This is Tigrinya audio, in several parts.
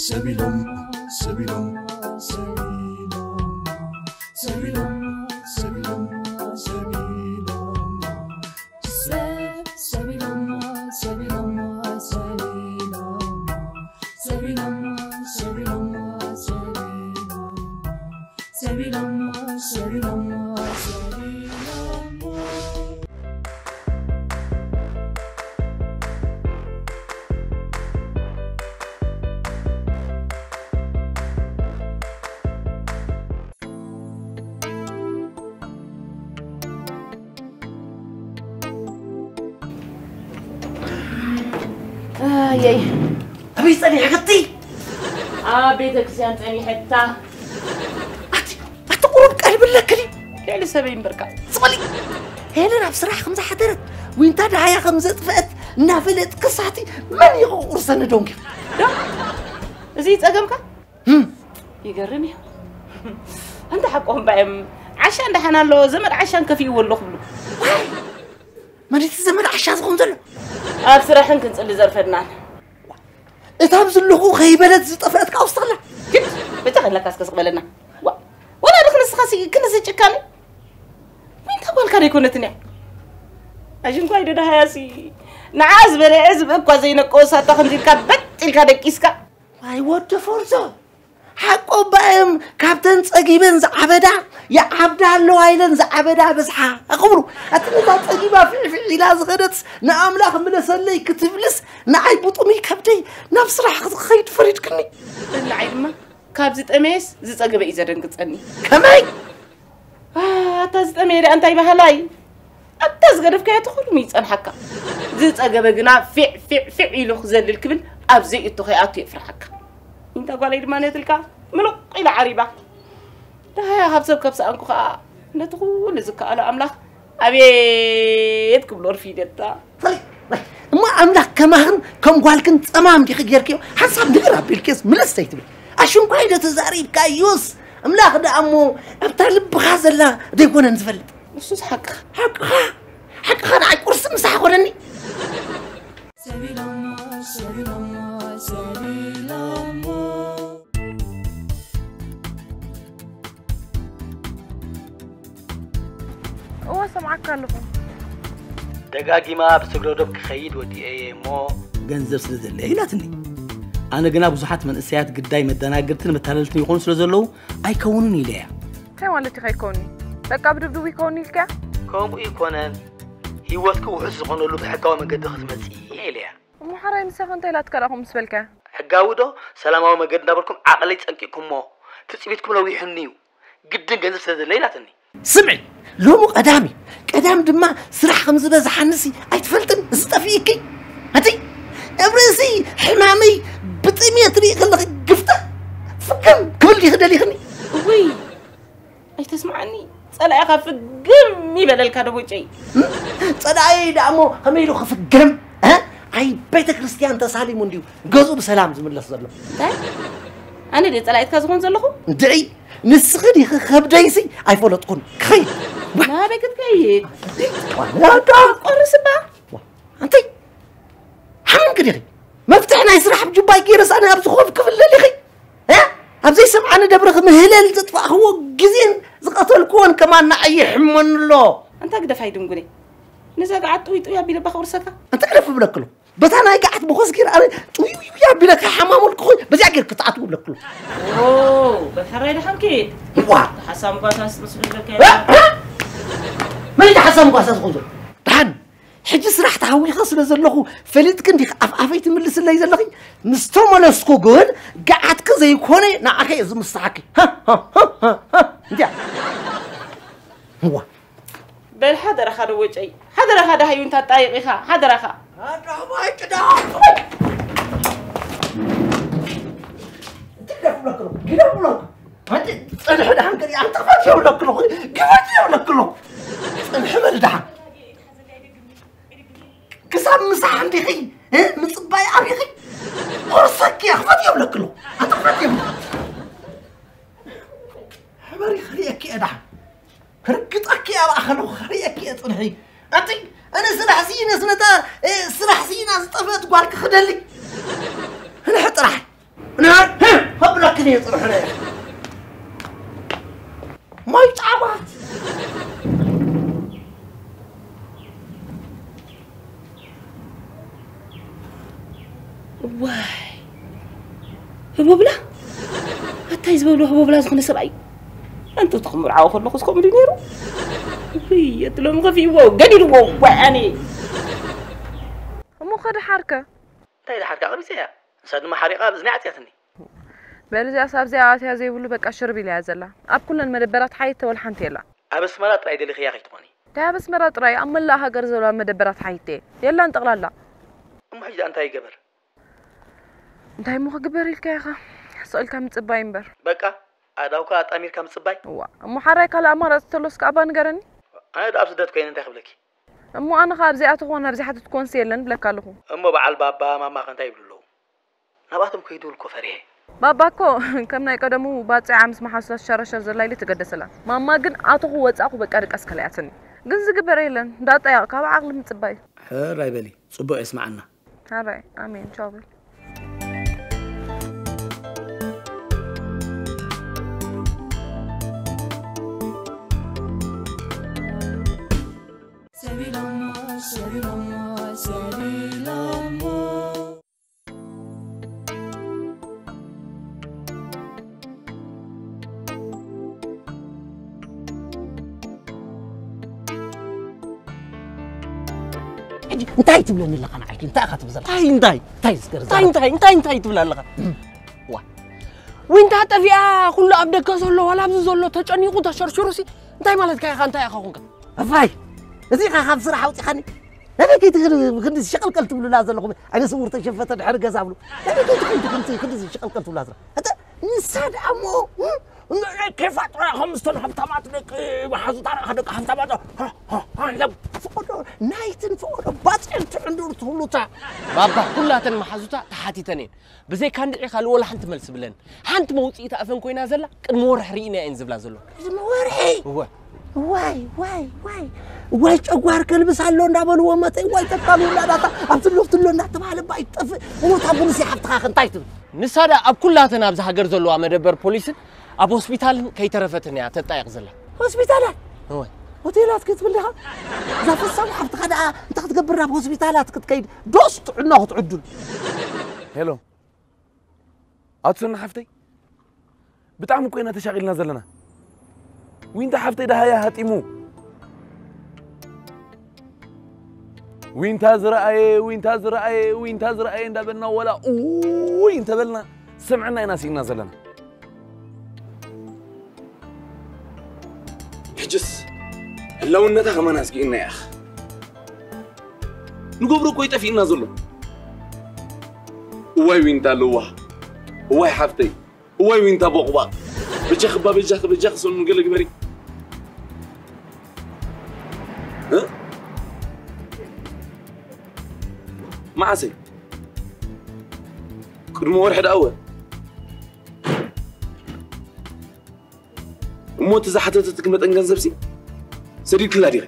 ሰቢሎም ሰቢሎም ሰቢሎም ሰቢሎም ሰቢሎም ሰቢሎም ሰቢሎም ሰቢሎም ሰቢሎም ሰቢሎም ሰቢሎም ኣየይ ኣበይ ጸኒሕክቲ? ኣብ ቤተ ክርስቲያን ጸኒሐታ። ኣቲ ኣቲ ቁሩብ ቀልቢ ኣለክኒ። ልዕሊ ሰበይ እምበርካ። ጽበሊ። ሄለን ኣብ ስራሕ ከም ዝሓደረት ዊንታ ደሃያ ከም ዘጥፍአት እናፈለጥ ክሳቲ መን ይቑርሰኒ ዶንኪ? እዚ ጸገምካ? ይገርም እዩ። ኣንታ ሓቆም ባዮም ዓሻ እንዳሓና ኣሎ ዘመድ ዓሻ እንከፊእዎ ኣሎ ክብሉ። መን እቲ ዘመድ ዓሻ ዝኾን ዘሎ? ኣብ ስራሕን ክንጽሊ ዘርፈድናን። እታ ኣብ ዘለኹ ከይበለት ዝጠፍአት ካውስ ተኽላ። ግን ብቻ ከለካ እስከ ስቕበለና። ዋ፣ ወላ ድኽ ንስኻ ሲ ክንዚ ጭካኔ። ዊንታ ጓልካ ደይኮነትን እያ። ኣሽንኳይ ደዳሃያሲ ንዓ ዝበለዐ ዝብእ እኳ ዘይነቀወሳታ ከምዚ ኢልካ በጥ ኢልካ ደቂስካ። ዋይ ወዲ ፎርዞ ሓቆ ባእም ካብተን ጸጊበን ዝዓበዳ ይዓብዳ ኣለዋ ኢለን ዝዓበዳ በዝሓ ኣኽብሩ። ኣቲ ነታ ጸጊባ ፊዕፊዕ ኢላ ዝኸደት ንኣምላኽ ምለሰለይ ክትብልስ ንዓይ ብጡሙይ ከብደይ ናብ ስራሕ ክትኸይድ ፈሪድክኒ። ንዓይ ድማ ካብ ዝጠመየስ ዝጸገበ እዩ ዘደንግጸኒ። ከመይ? ኣታ ዝጠመየ ደኣ እንታይ ባህላይ? ኣታ ዝገደፍካዮ ተኸሉ ይጸንሓካ። ዝጸገበ ግና ፊዕ ፊዕ ፊዕ ኢሉ ክዘልል ክብል ኣብ ዘይእቶ ከይኣቱ የፍርሓካ። ኢንታ ጓለይ ድማ ነትልካ ምልቕ ኢላ ዓሪባ። ደሃያ ካብ ሰብ ከብሰኣንኩ ኸኣ ነቲ ኩሉ ዝከኣሎ ኣምላኽ ኣቤት ክብሎ ርፊደታ። እሞ ኣምላኽ ከማኽን ከም ጓልክን ጸማም ዲኺ ጌርክዮ? ሓንሳብ ንግር ኣቢልክዮስ ምልስ ዘይትብል ኣሽንኳይ ዶ ተዛሪብካዮስ? ኣምላኽ ደኣ እሞ ኣብታ ልብኻ ዘላ ደይኮነን ዝፈልጥ። ንሱስ ሓቅኻ። ሓቅኻ ሓቅኻ ንዓይ ቁርሲ ምሳሕ ኮነኒ። እወ ሰምዓካ ኣለኹ። ደጋጊማ ብስግረ ዶብ ክኸይድ ወዲኤ እየ እሞ ገንዘብ ስለ ዘድልያ ኢላትኒ። ኣነ ግና ብዙሓት መንእሰያት ግዳይ መደናግርትን መታለልትን ይኾኑ ስለ ዘለዉ ኣይከውንን ኢለያ። እንታይ ማለት እዩ ከይከውኒ? በቃ ብድብድቡ ይከውኒ ኢልካያ? ከምኡ ይኮነን ህይወትኪ ውሑስ ዝኾነሉ ብሕጋዊ መገዲ ክትመጺ እየ ኢለያ። እሞ ሓራይ ንሳኸ እንታይ ኢላትካ ደኣ ከምኡ ምስ በልካያ? ሕጋዊ ዶ ሰላማዊ መገዲ እንዳበልኩም ዓቕለይ ጸንቂቕኩሞ ትጽቢትኩም ነዊሑኒ እዩ። ግድን ገንዘብ ስለ ዘለይ ኢላትኒ። ስምዒ ሎሚ ቀዳም እዩ ቀዳም ድማ ስራሕ ከም ዝበዝሓንሲ ኣይትፈልጥን እዚ ጠፊእኪ ኣቲ ኣብ ርእሲ ሕማመይ ብጥሜት ርኢ ከለኺ ግፍጠ ፍክም ክብል ዲኺ ደሊኽኒ እውይ ኣይተስምዓኒ ጸላኢኻ ፍግም ይበለልካ ደቦጨይ ጸላኢ ደኣ እሞ ከመይ ኢሉ ክፍገም እ? ኣይ ቤተ ክርስቲያን ተሳሊሙ እንድዩ ገዝኡ ብሰላም ዝምለስ ዘሎ እንታይ? ኣነ ድየ ጸላኢትካ ዝኾን ዘለኹ? እንድዒ ንስኺ ዲኺ ከብደይሲ ኣይፈለጥኩን ክኸይድ ናበይ ክትከይድ? ቆርስ እባ ኣንተይ ሓሚምኪ ዲኺ መፍትሒ ናይ ስራሕ ብ ጁባይ ገይረስ ኣነ ኣብዚ ኮፍ ክብል ደሊኺ እ? ኣብ ዘይሰምዓኒ ደብርኺ ምህለል ዘጥፋእኽዎ ግዜን ዝቐተልክዎን ከማን ንዓይ ይሕመኒ ኣሎ ኣንታ ግደፍ ኣይድንጉነይ ነዛ ገዓት ጥውይ ጥውይ ኣቢለ እባ ከውርሰካ ኣንታ ግደፍ እብለክሎ በታ ናይ ገዓት መኾስ ገይረ ኣነ ጥውይ ውይ ውይ ኣቢለ ከይሓማመልኩኺ በዚኣ ገይርኪ ትኣትዊ እብለክሎ በል ሕራይ ደሓን ኪድ ዋ ሓሳም ጓሳ ስመስሉ ዘለካ መን እዩ ሓሳም ጓሳ ዝኾን ዘሎ ደሓን ሕጂ ስራሕ ተሃዊኸ ስለ ዘለኹ ፈሊጥኪ እንዲኺ ኣፍኣፈይ ትምልስለይ ዘለኺ ምስ ተመለስኩ ግን ገዓትኪ ዘይኮነ ንዓኺ እየ ዝምስሓኪ እንድያ እዋ በል ሓደራኻ ደወጨይ ሓደራኻ ደሃዩ እንታጣይቕ ኢኻ ሓደራኻ ኣዳማይ ቅዳም ግደፍ ብለክሎ ግደፍ ብለክሎ ኣንቲ ጸንሒ ደሓን ከሪ ኣንተ ክፈት የብለክሎ ግፈት የብለክሎ ጸንሒ በል ደሓን ክሳብ ምሳሕ እንዲኺ ምጽባይ ኣቢኺ ቁርሰኪ ክፈት የብለክሎ ኣንተ ክፈት የብለ ሕበሪ ክርእየኪ እየ ደሓን ክርግጠኪ እየ ኣብኣ ከለኹ ክርእየኪ እየ ጽንሒ ኣንቲ ኣነ ስራሕ ስኢነስ ነታ ስራሕ ስኢና ዝጠፍአት ጓልኪ ክደሊ እንሕ ጥራሕ እንሕ ይጥርሕነ። ማይ ጫባት። ዋይ፣ ህቦብላ? ኣታይ ዝበሉ ህቦብላ ዝኾነ ሰብኣይ? ኣንቱ ትኽምርዓው ከለኹ ዝኸምሉ ነይሩ። ውይ፣ የትሎም ኸፊእዎ፣ ገዲልዎ፣ ዋይ ኣነ። እሞ ኸደ ሓርከ? እንታይ ደሓርካ ቀቢፀ እያ? ንሳ ድማ ሓሪቓ ኣብ እዝኒ ዓፅያትኒ። በል እዚኣስ ኣብዚኣ ኣትያ ዘይብሉ በቃ ሽርብ ኢላ እያ ዘላ። ኣብ ኩለን መደበራት ሓየት ተወል ሓንቲ የላ። ኣብ ኣስመራ ጥራይ ደሊኽያ ከይትኾኒ። እንታይ ኣብ ኣስመራ ጥራይ? ኣብ መላእ ሃገር ዘለዋ መደበራት ሓየት እየ። የላን ጠቕላላ። እሞ ሕጂ ደኣ እንታይ ይገበር? እንታይ እሞ ክግበር ኢልካ ኢኻ? ስቕ ኢልካ ምጽባይ እምበር። በቃ ኣእዳውካ ኣጣሚርካ ምጽባይ? እዋ፣ እሞ ሓራይ ካልእ ኣማራጺ ተሎስ ከኣ እባ ንገረኒ። ኣነ ደኣ ኣብ ስደት ኮይነ እንታይ ክብለኪ? እሞ ኣነ ኸኣ ኣብዚኣ ትኾን ኣብዚኣ ሓትት ኮንሲ የለን ብለካ ኣለኹ። እሞ በዓል ባባ ማማ ከ እንታይ ይብሉ ኣለዉ? ናብኣቶም ከይድውል እኮ ፈሪሐ። ባባ እኮ ከም ናይ ቀደሙ ባጽዕ ምስ መሓዙታ ትሸረሸር ዘላ ኢሉ ትገደሰላ። ማማ ግን ኣተኹ ወጻእኹ በቃ ድቃስ ከለያትኒ። ግን ዝግበር የለን። እንዳጠያቕ ካብ ዓቕሊ ምጽባይ። ሕራይ በሊ፣ ጽቡቕ የስምዓና። ሕራይ፣ ኣሜን። ቻው በል። ሰቢሎሞ፣ ሰቢሎሞ፣ ሰቢሎሞ። ሕጂ እንታይ ትብለኒ ኣለኻ ንዓይ? እንታይ ኢኻ ትብል ዘለኻ? እንታይ፣ እንታይ? እንታይ ዝገርም እንታይ፣ እንታይ፣ እንታይ፣ እንታይ ትብል ኣለኻ? ዋ። ዊንታ ጠፊኣ፣ ኩሉ ኣብ ደገ ዘሎ፣ ዋላ ኣብዚ ዘሎ ተጨኒቑ ተሸርሽሩሲ፣ እንታይ ማለትካ ኢኻ? እንታይ ኢኻ ኮንካ? እፋይ! እዚ ኢኻ ካብ ስራሕ ኣውጺኻኒ? ናበይ ከይትኸዲ ክንዲ ሸቐልቀል ትብሉላ ዘለኹም? ዓይነ ስውር ተሸፈተ ድሕሪ ገዛ ብሉ። ናበይ ከይትኸዲ ክንዲ፣ ክንዲ ሸቐልቀል ትብሉላ ዘለኹም? እተ ንሳ ደኣ እሞ፣ እም፣ ንዕይ ከይፋጥራ ከም እስተን ሃብታማት ደቂ መሓዙታ ደቂ ሃብታማት፣ ሃ፣ ሃ፣ ሃ፣ ኢሎም ፈቐዶ ናይትን ፈቐዶ ባጽዕን ትዕንዱር ትብሉታ። ባባ፣ ኩላተን መሓዙታ ተሓቲተን እየን። ብዘይካ እንድዒ ካልእ ወላ ሓንቲ መልሲ ብለን። ሓንቲ መውጽኢት ኣፈን ኮይና ዘላ፣ ቅድሚ ወርሒ ርኢና እየን ዝብላ ዘሎ። ቅድሚ ወርሒ? እወ። ዋይ፣ ዋይ፣ ዋይ። ዋይ ጨጓር ከልብስ ኣሎ እንዳበልዎ መጸይ፣ ዋይ ተካሉ እንዳዳታ፣ ኣብ ትሎ፣ ኣብ ትሎ እንዳተባሃለ እባ ይጠፍእ። እሞ እታ ቡሉሲ ሓፍትኻ ከ እንታይ ትብል? ንሳ ደኣ ኣብ ኩላተን ኣብዚ ሃገር ዘለዋ መደበር ፖሊስን ኣብ ሆስፒታልን ከይተረፈትን እያ ተጣይቕ ዘላ። ሆስፒታላት? እወ። ሆቴላት ክትብል ዲኻ? እዛ ፈሳም ሓፍትኻ ደኣ እንታይ ክትገብር ናብ ሆስፒታላት ክትከይድ? ዶስ ጥዕና ክትዕድል? ሄሎ። ኣቱና ሓፍተይ፣ ብጣዕሚ እኮ ኢና ተሻቒልና ዘለና። ዊንታ ሓፍተይ ደሃያ ሃጢሙ። ዊንታ ዝረኣየ፣ ዊንታ ዝረኣየ፣ ዊንታ ዝረኣየ እንዳበልና ወላ ኡይ እንተበልና ሰምዕና ኢና ስኢና ዘለና። ሕጅስ ህላውነታ ከማን ኣስጊእና ያኽ። ንገብሮ እኮ ይጠፊእና ዘሎ። እዋይ ዊንታ ኣለዋ። እዋይ ሓፍተይ። እዋይ ዊንታ ቦቕባቕ። በጃኺ እባ በጃኺ፣ በጃኺ ሰኑ ገለ ግበሪ። እ? መዓሰይ? ቅድሚ ወርሒ ደኣ እወ። እሞ እቲ ዝሓተተትኪ መጠን ገንዘብሲ ሰዲድክላ ዲኺ?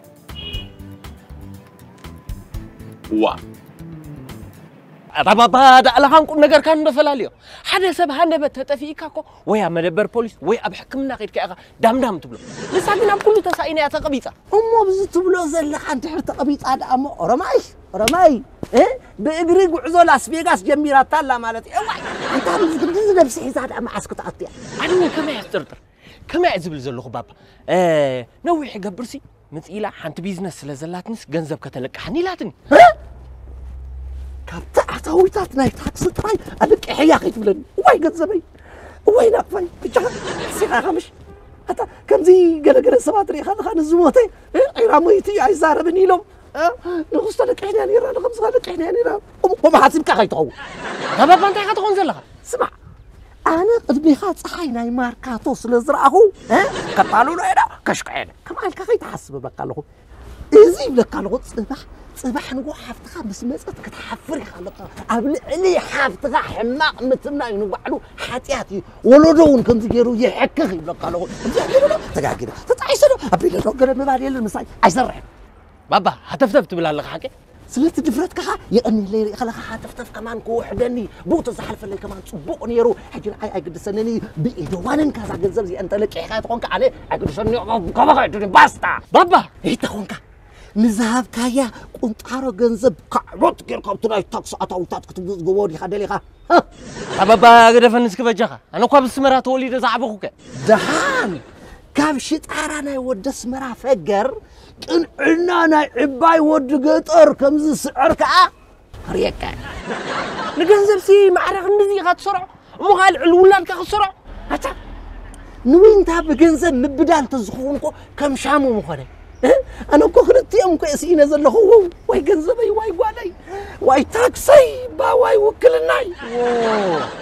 ዋ። ኣታ ባባ፣ ዳእላኻን ቁም ነገርካን እንዶ ፈላልዮ። ሓደ ሰብ ሃንደበት ተጠፊእካ እኮ ወይ ኣብ መደበር ፖሊስ ወይ ኣብ ሕክምና ከይድካ ኢኻ ዳምዳም ትብሎ። ንሳ ግን ኣብ ኩሉ ተሳኢና እያ ተቐቢጻ። እሞ ብዚ ትብሎ ዘለኻ እንድሕር ተቐቢጻ ደኣ እሞ ኦሮማይ፣ ኦሮማይ፣ እ? ብእግሪ ጉዕዞ ላስ ቬጋስ ጀሚራታ ኣላ ማለት እዩ። እዋይ፣ ኣንታ ብዚ ክንድዚ ነብሲ ሒዛ ደኣ መዓስ ክትኣቱ እያ? ኣነ እውን ከመይ እየ ዝጥርጥር? ከመይ እየ ዝብል ዘለኹ ባባ? እ፣ ነዊሕ ይገብርሲ፣ ምጽእ ኢላ ሓንቲ ቢዝነስ ስለ ዘላትንስ ገንዘብ ከተለቅሓኒ ኢላትኒ። እ? ካብቲ ኣታዊታት ናይ ታክሲ ጥራይ ኣልቂሐያ ከይትብለኒ። እዋይ ገንዘበይ፣ እዋይ ናቕፋይ፣ ብቻ ሲኻ ኢኻ ምሽ? ኣታ ከምዚ ገለገለ ሰባት ርኢኻ ኣለኻ ንዝሞተ፣ እ፣ ዒራ ሞይቱ እዩ ኣይዛረብን ኢሎም። እ፣ ንኽስቶ ለቂሕና ነይራ፣ ንኸምዝኻ ለቂሕና ነይራ። እሞ፣ እሞ ሓሲብካ ከይትኸውን። ኣታ ባባ እንታይ ኢኻ ትኸውን ዘለኻ? ስማዕ፣ ኣነ ቅድሚኻ ጸሓይ ናይ ማርካቶ ስለ ዝረኣኹ፣ እ፣ ከታልሎ እየ ዶ ከሽክዐ እየ ዶ? ከምኣ ኢልካ ከይትሓስብ እብለካ ኣለኹ። እዚ ይብለካ ኣለኹ፣ ጽባሕ፣ ጽባሕ ንግሆ ሓፍትኻ ምስ መጸት ክትሓፍር ኢኻ ኣለኻ። ኣብ ልዕሊ ሓፍትኻ ሕማቕ ምትምናይ ንባዕሉ ሓጢኣት እዩ። ወለዶ እውን ከምዚ ገይሩ የሕክኽ ይብለካ ኣለኹ። ከምዚ ገይሩ ዶ ተጋጊረ፣ ተጣዒሰ ዶ ኣቢለ ዶ ገለ ምባል የለን፣ ምሳይ ኣይሰርሕን። ባባ፣ ሃተፍተፍ ትብል ኣለኻ ሓቂ? ስለቲ ድፍረትካ ኸዓ የቐንየለይ። ርኢ ከለኻ ሃተፍተፍ ከማን ክውሕደኒ፣ ብኡ ተዝሓልፈለይ ከማን ጽቡቕ ነይሩ። ሕጂ ንዓይ ኣይግድሰንን እዩ። ብኢድ ዋንን ካዛ ገንዘብ እዚኣ እንተለቂሕካ ተኾንካ ኣነ ኣይግድሰኒ እዩ። ካባኻ ኣይደልን። ባስታ። ባባ! እንተ ኾንካ ንዝሃብካያ ቁንጣሮ ገንዘብ ካዕቦት ጌርካ ኣብቲ ናይ ታክሲ ኣታዊታት ክትምዝግቦ ዲኻ ደሊኻ? ኣባባ፣ ግደፈኒ እስኪ በጃኻ። ኣነ እኳ ኣብ ኣስመራ ተወሊደ ዝዓበኹ እኮ። ደሓን ካብ ሽጣራ ናይ ወዲ ኣስመራ ፈገር ቅንዕና ናይ ዕባይ ወዲ ገጠር ከም ዝስዕር ከኣ ክርእየካ እየ። ንገንዘብሲ ማዕረ ክንድዚ ኢኻ ትሰርዖ? እሞ ኸኣ ልዕሊ ውላድካ ክትሰርዖ? ኣታ ንዊንታ ብገንዘብ ምብዳል ተዝኸውን እኮ ከም ሻሙ ምኾነ። እ? ኣነ እኮ ክልቲኦም እኮ እየ ስኢነ ዘለኹ። ዋይ ገንዘበይ፣ ዋይ ጓለይ፣ ዋይ ታክሰይ፣ ባ ዋይ ውክልናይ። ዎ፣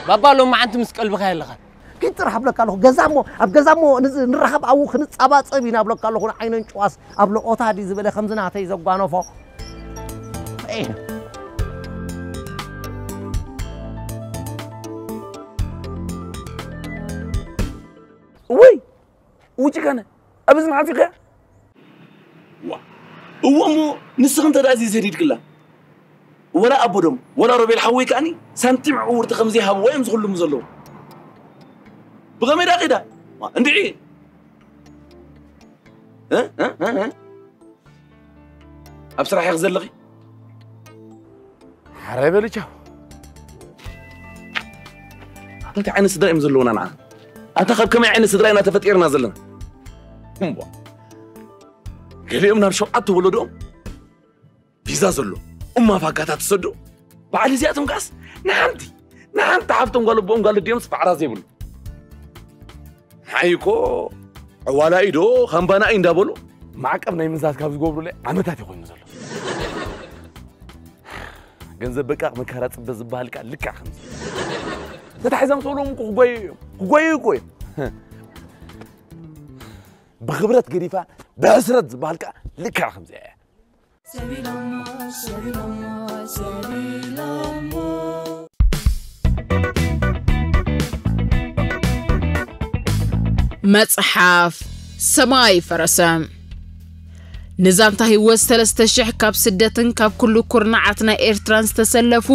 ባባ ሎማዓንቲ ምስ ቀልብኻ የለኻን። ኪድ ጥራሕ እብለካ ኣለኹ። ገዛ እሞ፣ ኣብ ገዛ እሞ ንዝ-፣ ንራኸብ ኣብኡ ክንጻባጸብ ኢና እብለካ ኣለኹ። ንዓይነን ጭዋስ ኣብ ለቆታ ድዩ ዝበለ ከምዚ ናተይ ዘጓነፎ። እይ። እውይ! ውጭ ከነ፣ ኣብ እዝኒ ዓጺኽያ? ዋ፣ እወ እሞ ንስኺ እንተ ደኣ እዚ ሰዲድክላ፣ ወላ ኣቦዶም፣ ወላ ሮቤል ሓወይ ከኣኒ ሳንቲም ዕውርቲ ከም ዘይሃብዋ እዮም ዝኽልሙ ዘለዉ። ብኸመይ ደኣ ኺዳ? ዋ፣ እንድዒ! እ? እ? እ? እ? ኣብ ስራሕ ኢኺ ዘለኺ? ሓራይ በሊ ቻው። ኣታ እንታይ ዓይነት ስድራ እዮም ዘለዉና ንዓና? ኣታ ካብ ከመይ ዓይነት ስድራ ኢና ተፈጢርና ዘለና? እምቧ። ገሊኦም ናብ ሸውዓተ ወለዶኦም ቪዛ ዘሎ እማ ፋጋታት ትሰዱ። በዓል እዚኣቶም ከኣስ ንሓንቲ፣ ንሓንቲ ሓፍቶም ጓል ኣቦኦም ጓል ኣዲኦም ስፋዕራ ዘይብሉ። ሓይኮ ዕዋላ ኢዶ ካምባና እዩ እንዳበሉ ማዕቀብ ናይ ምዛዝ ካብ ዝገብሩለይ ዓመታት እዩ ኮይኑ ዘሎ። ገንዘብ በቃ መከራ ጽበ ዝበሃል ቃል ልክዕ ከምዚ። ተታሒዛም ሰብሎም እኮ ክጎዩ እዮም። ክጎዩ እኮ እዮም። ብኽብረት ገዲፋ ብሕስረት ዝበሃል ቃል ልክዕ ከምዚ እያ። ሰቢሎሞ፣ ሰቢሎሞ፣ ሰቢሎሞ። መጽሓፍ ሰማይ ፈረሰ። ንዛንታ ህይወት ሰለስተ ሽሕ ካብ ስደትን ካብ ኩሉ ኩርናዓት ናይ ኤርትራን ዝተሰለፉ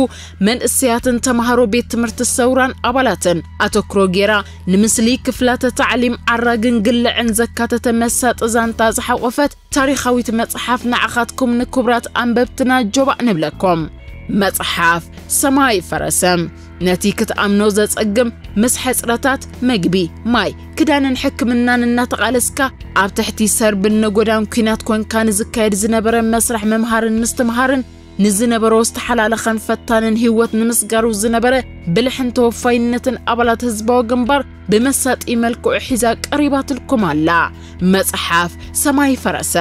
መንእሰያትን ተማሃሮ ቤት ትምህርቲ ሰውራን ኣባላትን ኣተኩሮ ጌራ፣ ንምስሊ ክፍላተ ታዕሊም ዓራግን ግልዕን ዘካተተ መሳጢ ዛንታ ዝሓቖፈት ታሪኻዊት መጽሓፍ ንዓኻትኩም ንክቡራት ኣንበብትና ጆባእ ንብለኩም። መጽሓፍ ሰማይ ፈረሰ። ነቲ ክትኣምኖ ዘጸግም፣ ምስ ሕጽረታት መግቢ፣ ማይ፣ ክዳንን ሕክምናን እናተቓለስካ፣ ኣብ ትሕቲ ሰርብን ነጎዳን ኲናት ኮንካ ንዝካየድ ዝነበረ መስርሕ ምምሃርን ምስትምሃርን፣ ንዝነበሮ ዝተሓላለኸን ፈታንን ህይወት ንምስጋሩ ዝነበረ ብልሕን ተወፋይነትን ኣባላት ህዝባዊ ግንባር ብመሳጢ መልክዑ ሒዛ ቀሪባትልኩም ኣላ። መጽሓፍ ሰማይ ፈረሰ።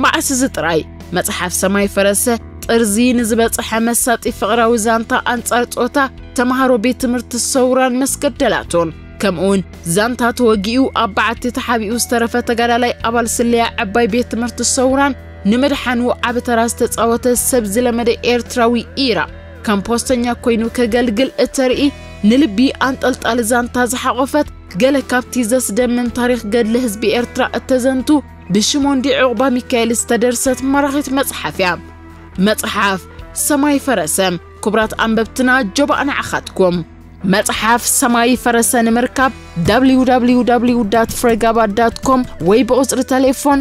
መዓስ እዚ ጥራይ መጽሓፍ ሰማይ ፈረሰ ጥርዚ ንዝበጽሐ መሳጢ ፍቕራዊ ዛንታ ኣንጻር ጾታ ተማሃሮ ቤት ትምህርቲ ሰውራን መስገደላቱን፣ ከምኡውን ዛንታ ተወጊኡ ኣብ በዓቲ ተሓቢኡ ዝተረፈ ተጋዳላይ ኣባል ስለያ ዕባይ ቤት ትምህርቲ ሰውራን ንምድሓኑ ዓቢ ተራ ዝተጻወተ ሰብ ዝለመደ ኤርትራዊ ኢራ ከም ፖስተኛ ኮይኑ ከገልግል እተርኢ ንልቢ ኣንጠልጣሊ ዛንታ ዝሓቖፈት ገለ ካብቲ ዘስደምም ታሪኽ ገድሊ ህዝቢ ኤርትራ እተዘንቱ ብሽሞንዲ ዑቕባ ሚካኤል ዝተደርሰት ማራኺት መጽሓፍ እያ። መጽሓፍ ሰማይ ፈረሰ። ክቡራት ኣንበብትና ጆባእ ንዓኻትኩም። መጽሓፍ ሰማይ ፈረሰ ንምርካብ www.fregaba.com ወይ ብቁጽሪ ተሌፎን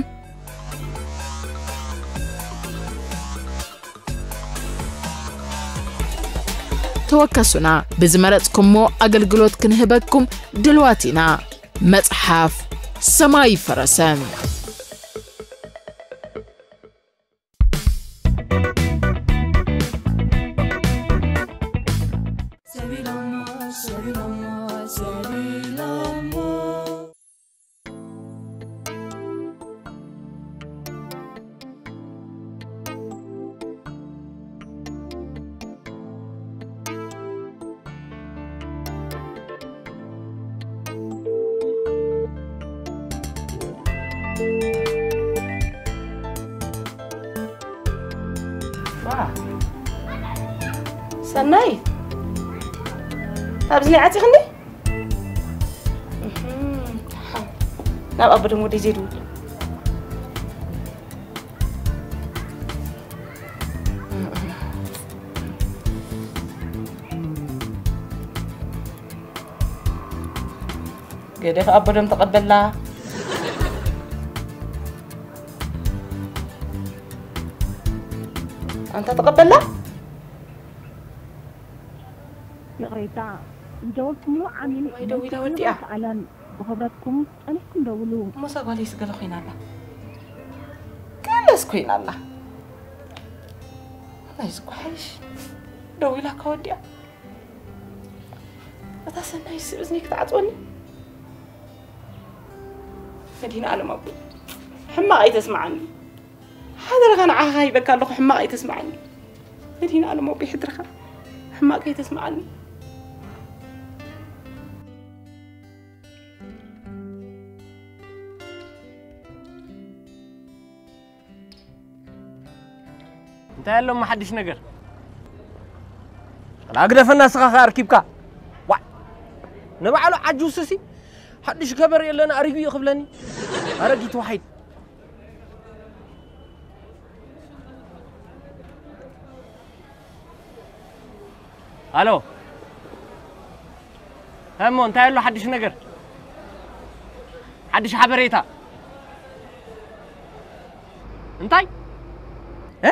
ተወከሱና። ብዝመረጽኩሞ ኣገልግሎት ክንህበኩም ድልዋት ኢና። መጽሓፍ ሰማይ ፈረሰ። ዋ፣ ሰናይ፣ ኣብዚ ናይ ዓፂኽኒ? እህም፣ ደሓን። ናብ ኣቦ ደሞ ወደይ ዘይድውል። ገደፍ ኣቦ ደም ተቐበላ። ኣንታ ተቐበላ? ይቕሬታ፣ ዝደወልኩምሉ ዓሚል ወይ ደዊላ ወዲኣ። ኣይተኣላን። ብኽብረትኩም ጸኒሕኩም ደውሉ። እሞ እዛ ጓለይስ ገለ ኮይና ኣላ። ገለስ ኮይና ኣላ። ናይዚ እኮ ሓይሽ። ደዊላ እካ ወዲኣ። እታ ሰናይስ እዝኒ ክትዓጽወኒ። መድህን ኣለም ኣቦይ። ሕማቕ ኣይተስምዓኒ። ሓደራኻ ንዓኻ ይበካ ኣለኹ፣ ሕማቕ ኣይተስምዓኒ። መድህን ኣለም ኣቦይ፣ ሕድርኻ ሕማቕ ኣይተስምዓኒ። እንታይ ኣሎ ሓድሽ ነገር? ላ ግደፈና፣ ንስኻ ኸኣ ኣርኪብካ። ዋዕ! ንባዕሉ ዓጁስሲ ሓድሽ ገበር የለን፣ ኣሪጉ እዩ ክብለኒ። ኣረጊት ዋሒድ። ኣሎ። እሞ እንታይ ኣሎ ሓድሽ ነገር? ሓድሽ ሓበሬታ? እንታይ? እ?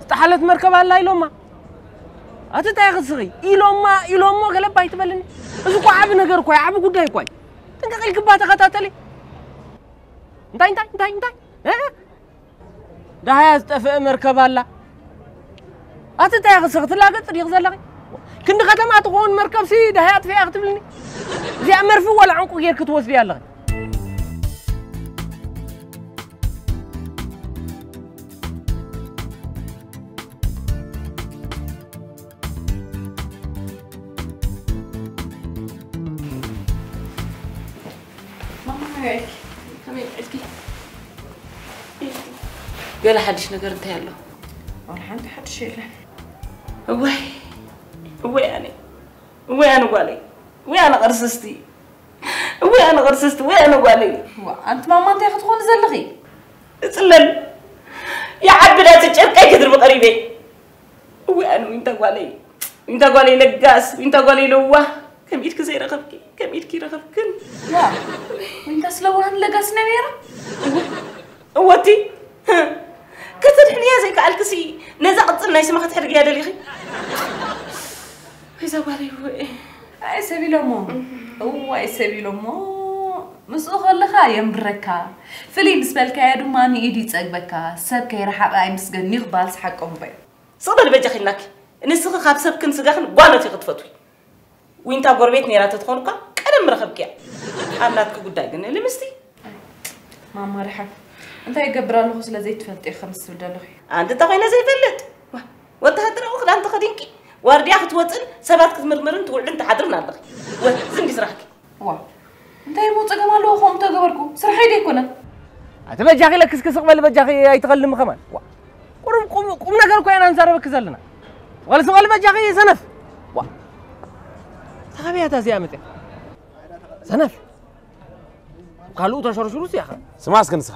ዝጠሓለት መርከብ ኣላ ኢሎማ? ኣቲ እንታይ ክስኺ? ኢሎማ፣ ኢሎሞ ገለባ ኣይትበልኒ። እዚ እኮ ዓቢ ነገር እኮ እዩ፣ ዓቢ ጉዳይ እኮ እዩ። ጥንቅቕ ኢልክባ ተኸታተሊ። እንታይ፣ እንታይ፣ እንታይ፣ እንታይ? እ? ደሃያ ዝጠፍአ መርከብ ኣላ። ኣቲ እንታይ ክስኺ? ትላገጽ ዲኺ ዘለኺ? ክንዲ ከተማ ትኸውን መርከብሲ ደሃያ ኣጥፊኣ ክትብልኒ? እዚኣ መርፍእ ዋላ ዕንቁ ጌርኪ ትወስድያ ኣለኺ? ማማ፣ ከመይ ውዒልኪ? ከመይ ውዒልኪ? ገለ ሓድሽ ነገር እንታይ ኣሎ? ዋላ ሓንቲ ሓድሽ የለን። እዋይ፣ እዋይ ኣነ፣ እዋይ ኣነ ጓለይ፣ እዋይ ኣነ ቅርስስቲ፣ እዋይ ኣነ ቅርስስቲ፣ እዋይ ኣነ ጓለይ። ዋ፣ ኣንቲ ማማ እንታይ ክትኾኒ ዘለኺ? እጽለል፣ ይዓቢ ናቲ ጨርቀይ ክድርቢ ቀሪበ። እዋይ ኣነ ዊንታ ጓለይ፣ ዊንታ ጓለይ ለጋስ፣ ዊንታ ጓለይ ለዋህ፣ ከም ኢድኪ ዘይረኸብኪ፣ ከም ኢድኪ ይረኸብክን። ዋ፣ ዊንታ ስለዋህን ለጋስ ነቢራ? እወ፣ እወቲ፣ ከተድሕንያ ዘይከኣልክሲ፣ ነዛ ቅጽል ናይ ስማ ከተሕድግያ ደሊኺ? ወይ እዛ ጓለይ፣ ወይ። ኣይ ሰብ ኢሎሞ፣ እዋይ ሰብ ኢሎሞ፣ ምስኡ ከለኻ የንብረካ፣ ፍልይ ምስ በልካዮ ድማ ንኢዱ ይጸግበካ፣ ሰብ ከይረሓቐ ኣይምስገንን'ዩ ክበሃልሲ ሓቆም እባ እዩ። ስቕ በሊ በጃኺ ኢልናኪ፣ ንስኺ ካብ ሰብክን ስጋኽን ጓኖት ኢኺ ትፈትዊ። ዊንታ ጎረቤት ነይራ ተትኾን እኳ ቀደም ምረኸብክያ። ኣብ ናትኪ ጉዳይ ግን ልምስቲ። ማማ ደሓን እንታይ ይገብር ኣለኹ ስለ ዘይትፈልጢ ኢኺ ከምዚ ትብል ዘለኺ። ኣንቲ እንታይ ኮይነ ዘይፈልጥ? ዋ፣ ወተሃደራዊ ክዳን ተኸዲንኪ ዋርድያ ክትወፅን ሰባት ክትምርምርን ትውዕልን ትሓድርን ኣለኺ። ወ፣ እዚ እንዲ ስራሕኪ። ዋ፣ እንታይ እሞ ፀገም ኣለዎ ከምኡ ተገበርኩ? ስርሐይ ዶ ኣይኮነን? ኣቲ በጃኺ ለክስኪ ስቕ በሊ በጃኺ ኣይትኸልሚ ከማን። ዋ፣ ቁሩብ ቁም፣ ቁም ነገር እኮ ኢና ንዛረበኪ ዘለና። ወልሲ ወል በጃኺ ሰነፍ። ዋ፣ ተኸብያ እታ እዚኣ መፅያ። ሰነፍ። ካልኡ ተሸርሽሩስ ያኸ። ስማ እስከ ንስኻ።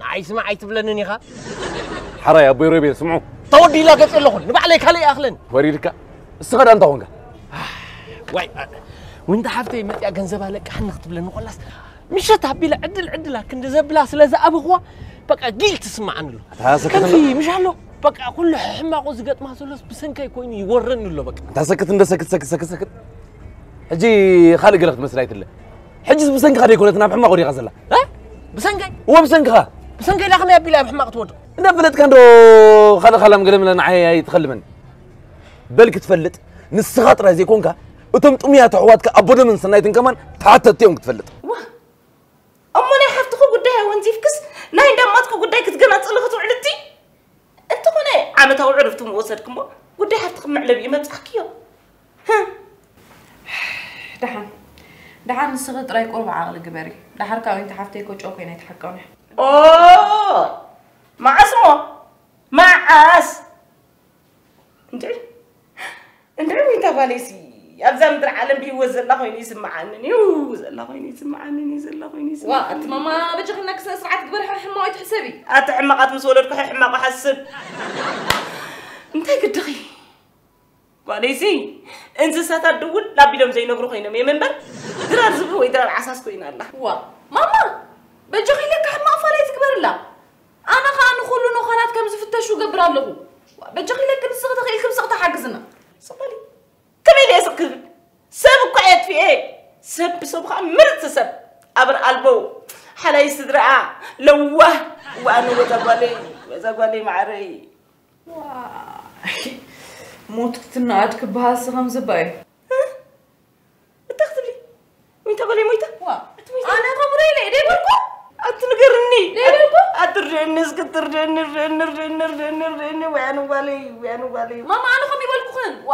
ንዓይ ስማ ኣይትብለንን ኢኻ። ሓራይ ኣቦይ ሮቤል ስምዑ። ተወዲላ ገጽ የለኹን። ንባዕለይ ካልእ ይኣኽለኒ። ወሪድካ። እስኻ ዳ እንታይ ኾንካ? ዋይ፣ ዊንታ ሓፍተይ መጽያ ገንዘብ ኣለቃሕኒ ክትብለኒ ኮላስ ምሸት ኣቢለ ዕድል ዕድላ ክንዲ ዘብላ ስለ ዝኣበኽዋ በቃ ጊል ትስምዓኒ ኣሎ። ኣታ ሰክት ከምዚ እንዶ- ምሽ ኣሎ በቃ ኩሉ ሕማቑ ዝገጥማ ዘሎስ ብሰንከይ ኮይኑ ይወረኒ ኣሎ በቃ። ኣታ ሰክት እንዶ ሰክት ሰክት ሰክት ሰክት። ሕጂ ካልእ ገለ ክትመስል ኣይትለ። ሕጂስ ብሰንክኻ ደይኮነት ናብ ሕማቕ ወዲኻ ዘላ? እ? ብሰንከይ? እወ ብሰንክኻ። ብሰንከይ ዳ ከመይ ኣቢላ ኣብ ሕማቕ ትወድቕ? እንዳፈለጥካ እንዶ ካልእ ካላም ገለ መለ ንዓይ ኣይትኸልመኒ። በል ክትፈልጥ ንስኻ ጥራይ ዘይኮንካ እቶም ጥሙያት ኣሕዋትካ ኣቦደምን ሰናይትን ከማን ተሓተትቲ እዮም ክትፈልጥ። ዋ፣ እሞ ናይ ሓፍትኹ ጉዳይ ኣወንዚፍክስ ናይ እንዳማትኩ ጉዳይ ክትገናጽሉ ክትውዕልቲ? እንተኾነ ዓመታዊ ዕረፍቲ ምወሰድክሞ ጉዳይ ሓፍትኺ መዕለቢ እዩ መብጻሕክዮ። ህም። ደሓን ደሓን ንስኺ ጥራይ ቁሩብ ዓቕሊ ግበሪ። ደሓር ካብ ዊንታ ሓፍተይ ኮ ጨው ኮይና ኣይትሓቀውኒ። ኦ፣ መዓስ እሞ? መዓስ? እንድዒ፣ እንድዒ ዊንታ ጓለይሲ ኣብዛ ምድሪ ዓለም ብህይወት ዘላ ኮይኑ ይስምዓንን እዩ፣ ዘላ ኮይኑ ይስምዓንን እዩ፣ ዘላ ኮይኑ ዋ፣ ይስምዓንን ኣቲ እዩ። ማማ በጃኺ ናኪ ስነ ስርዓት ግበሪ፣ ሕማቕ ኣይትሕሰቢ። ኣቲ ሕማቓት ምስ ወለድኩ ሕማቕ ሓስብ። እንታይ ግድኺ? ጓለይሲ፣ እንስሳታት ድውል ኣቢሎም ዘይነግሩ ኮይኖም እዮም እምበር፣ ድራር ዝብኢ ወይ ድራር ዓሳስ ኮይና ኣላ። ዋ ማማ፣ በጃኺ ኢለካ ሕማቕ ፋላይ ትግበርላ። ኣነ ኸኣ ንኹሉ ኖኻላት ከም ዝፍተሹ እገብር ኣለኹ። በጃኺ ኢለኪ፣ ንስኺ ተኽኢልኪ ብስቕታ ሓግዝና። ስቕ በሊ። ከመይ ኢለ እየ ስቕ ክብል? ሰብ እኳ የጥፍኤ። ሰብ ብሰቡ ኸኣ ምርጥ ሰብ። ኣብር ኣልቦ፣ ሓላይ ስድራኣ፣ ለዋህ። ዋኑ ወዛ ጓለይ፣ ወዛ ጓለይ ማዕረይ። ዋይ፣ ሞት ክትነኣድ ክበሃልሲ ከም ዝባይ። እንታይ ክትብሊ? ዊንታ ጓለይ ሞይታ? ዋ፣ ኣቲ ሞይታ? ኣነ ከምኡ ኢለ ደይበልኩ? ኣቲ ንገርኒ። ደይበልኩ? ኣቲ ርድእኒ እስኪ፣ እትርድእኒ፣ ርድእኒ፣ ርድእኒ፣ ርድእኒ፣ ርድእኒ። ወያኑ ጓለይ፣ ወያኑ ጓለይ። ማማ፣ ኣነ ከምኡ ይበልኩኽን። ዋ፣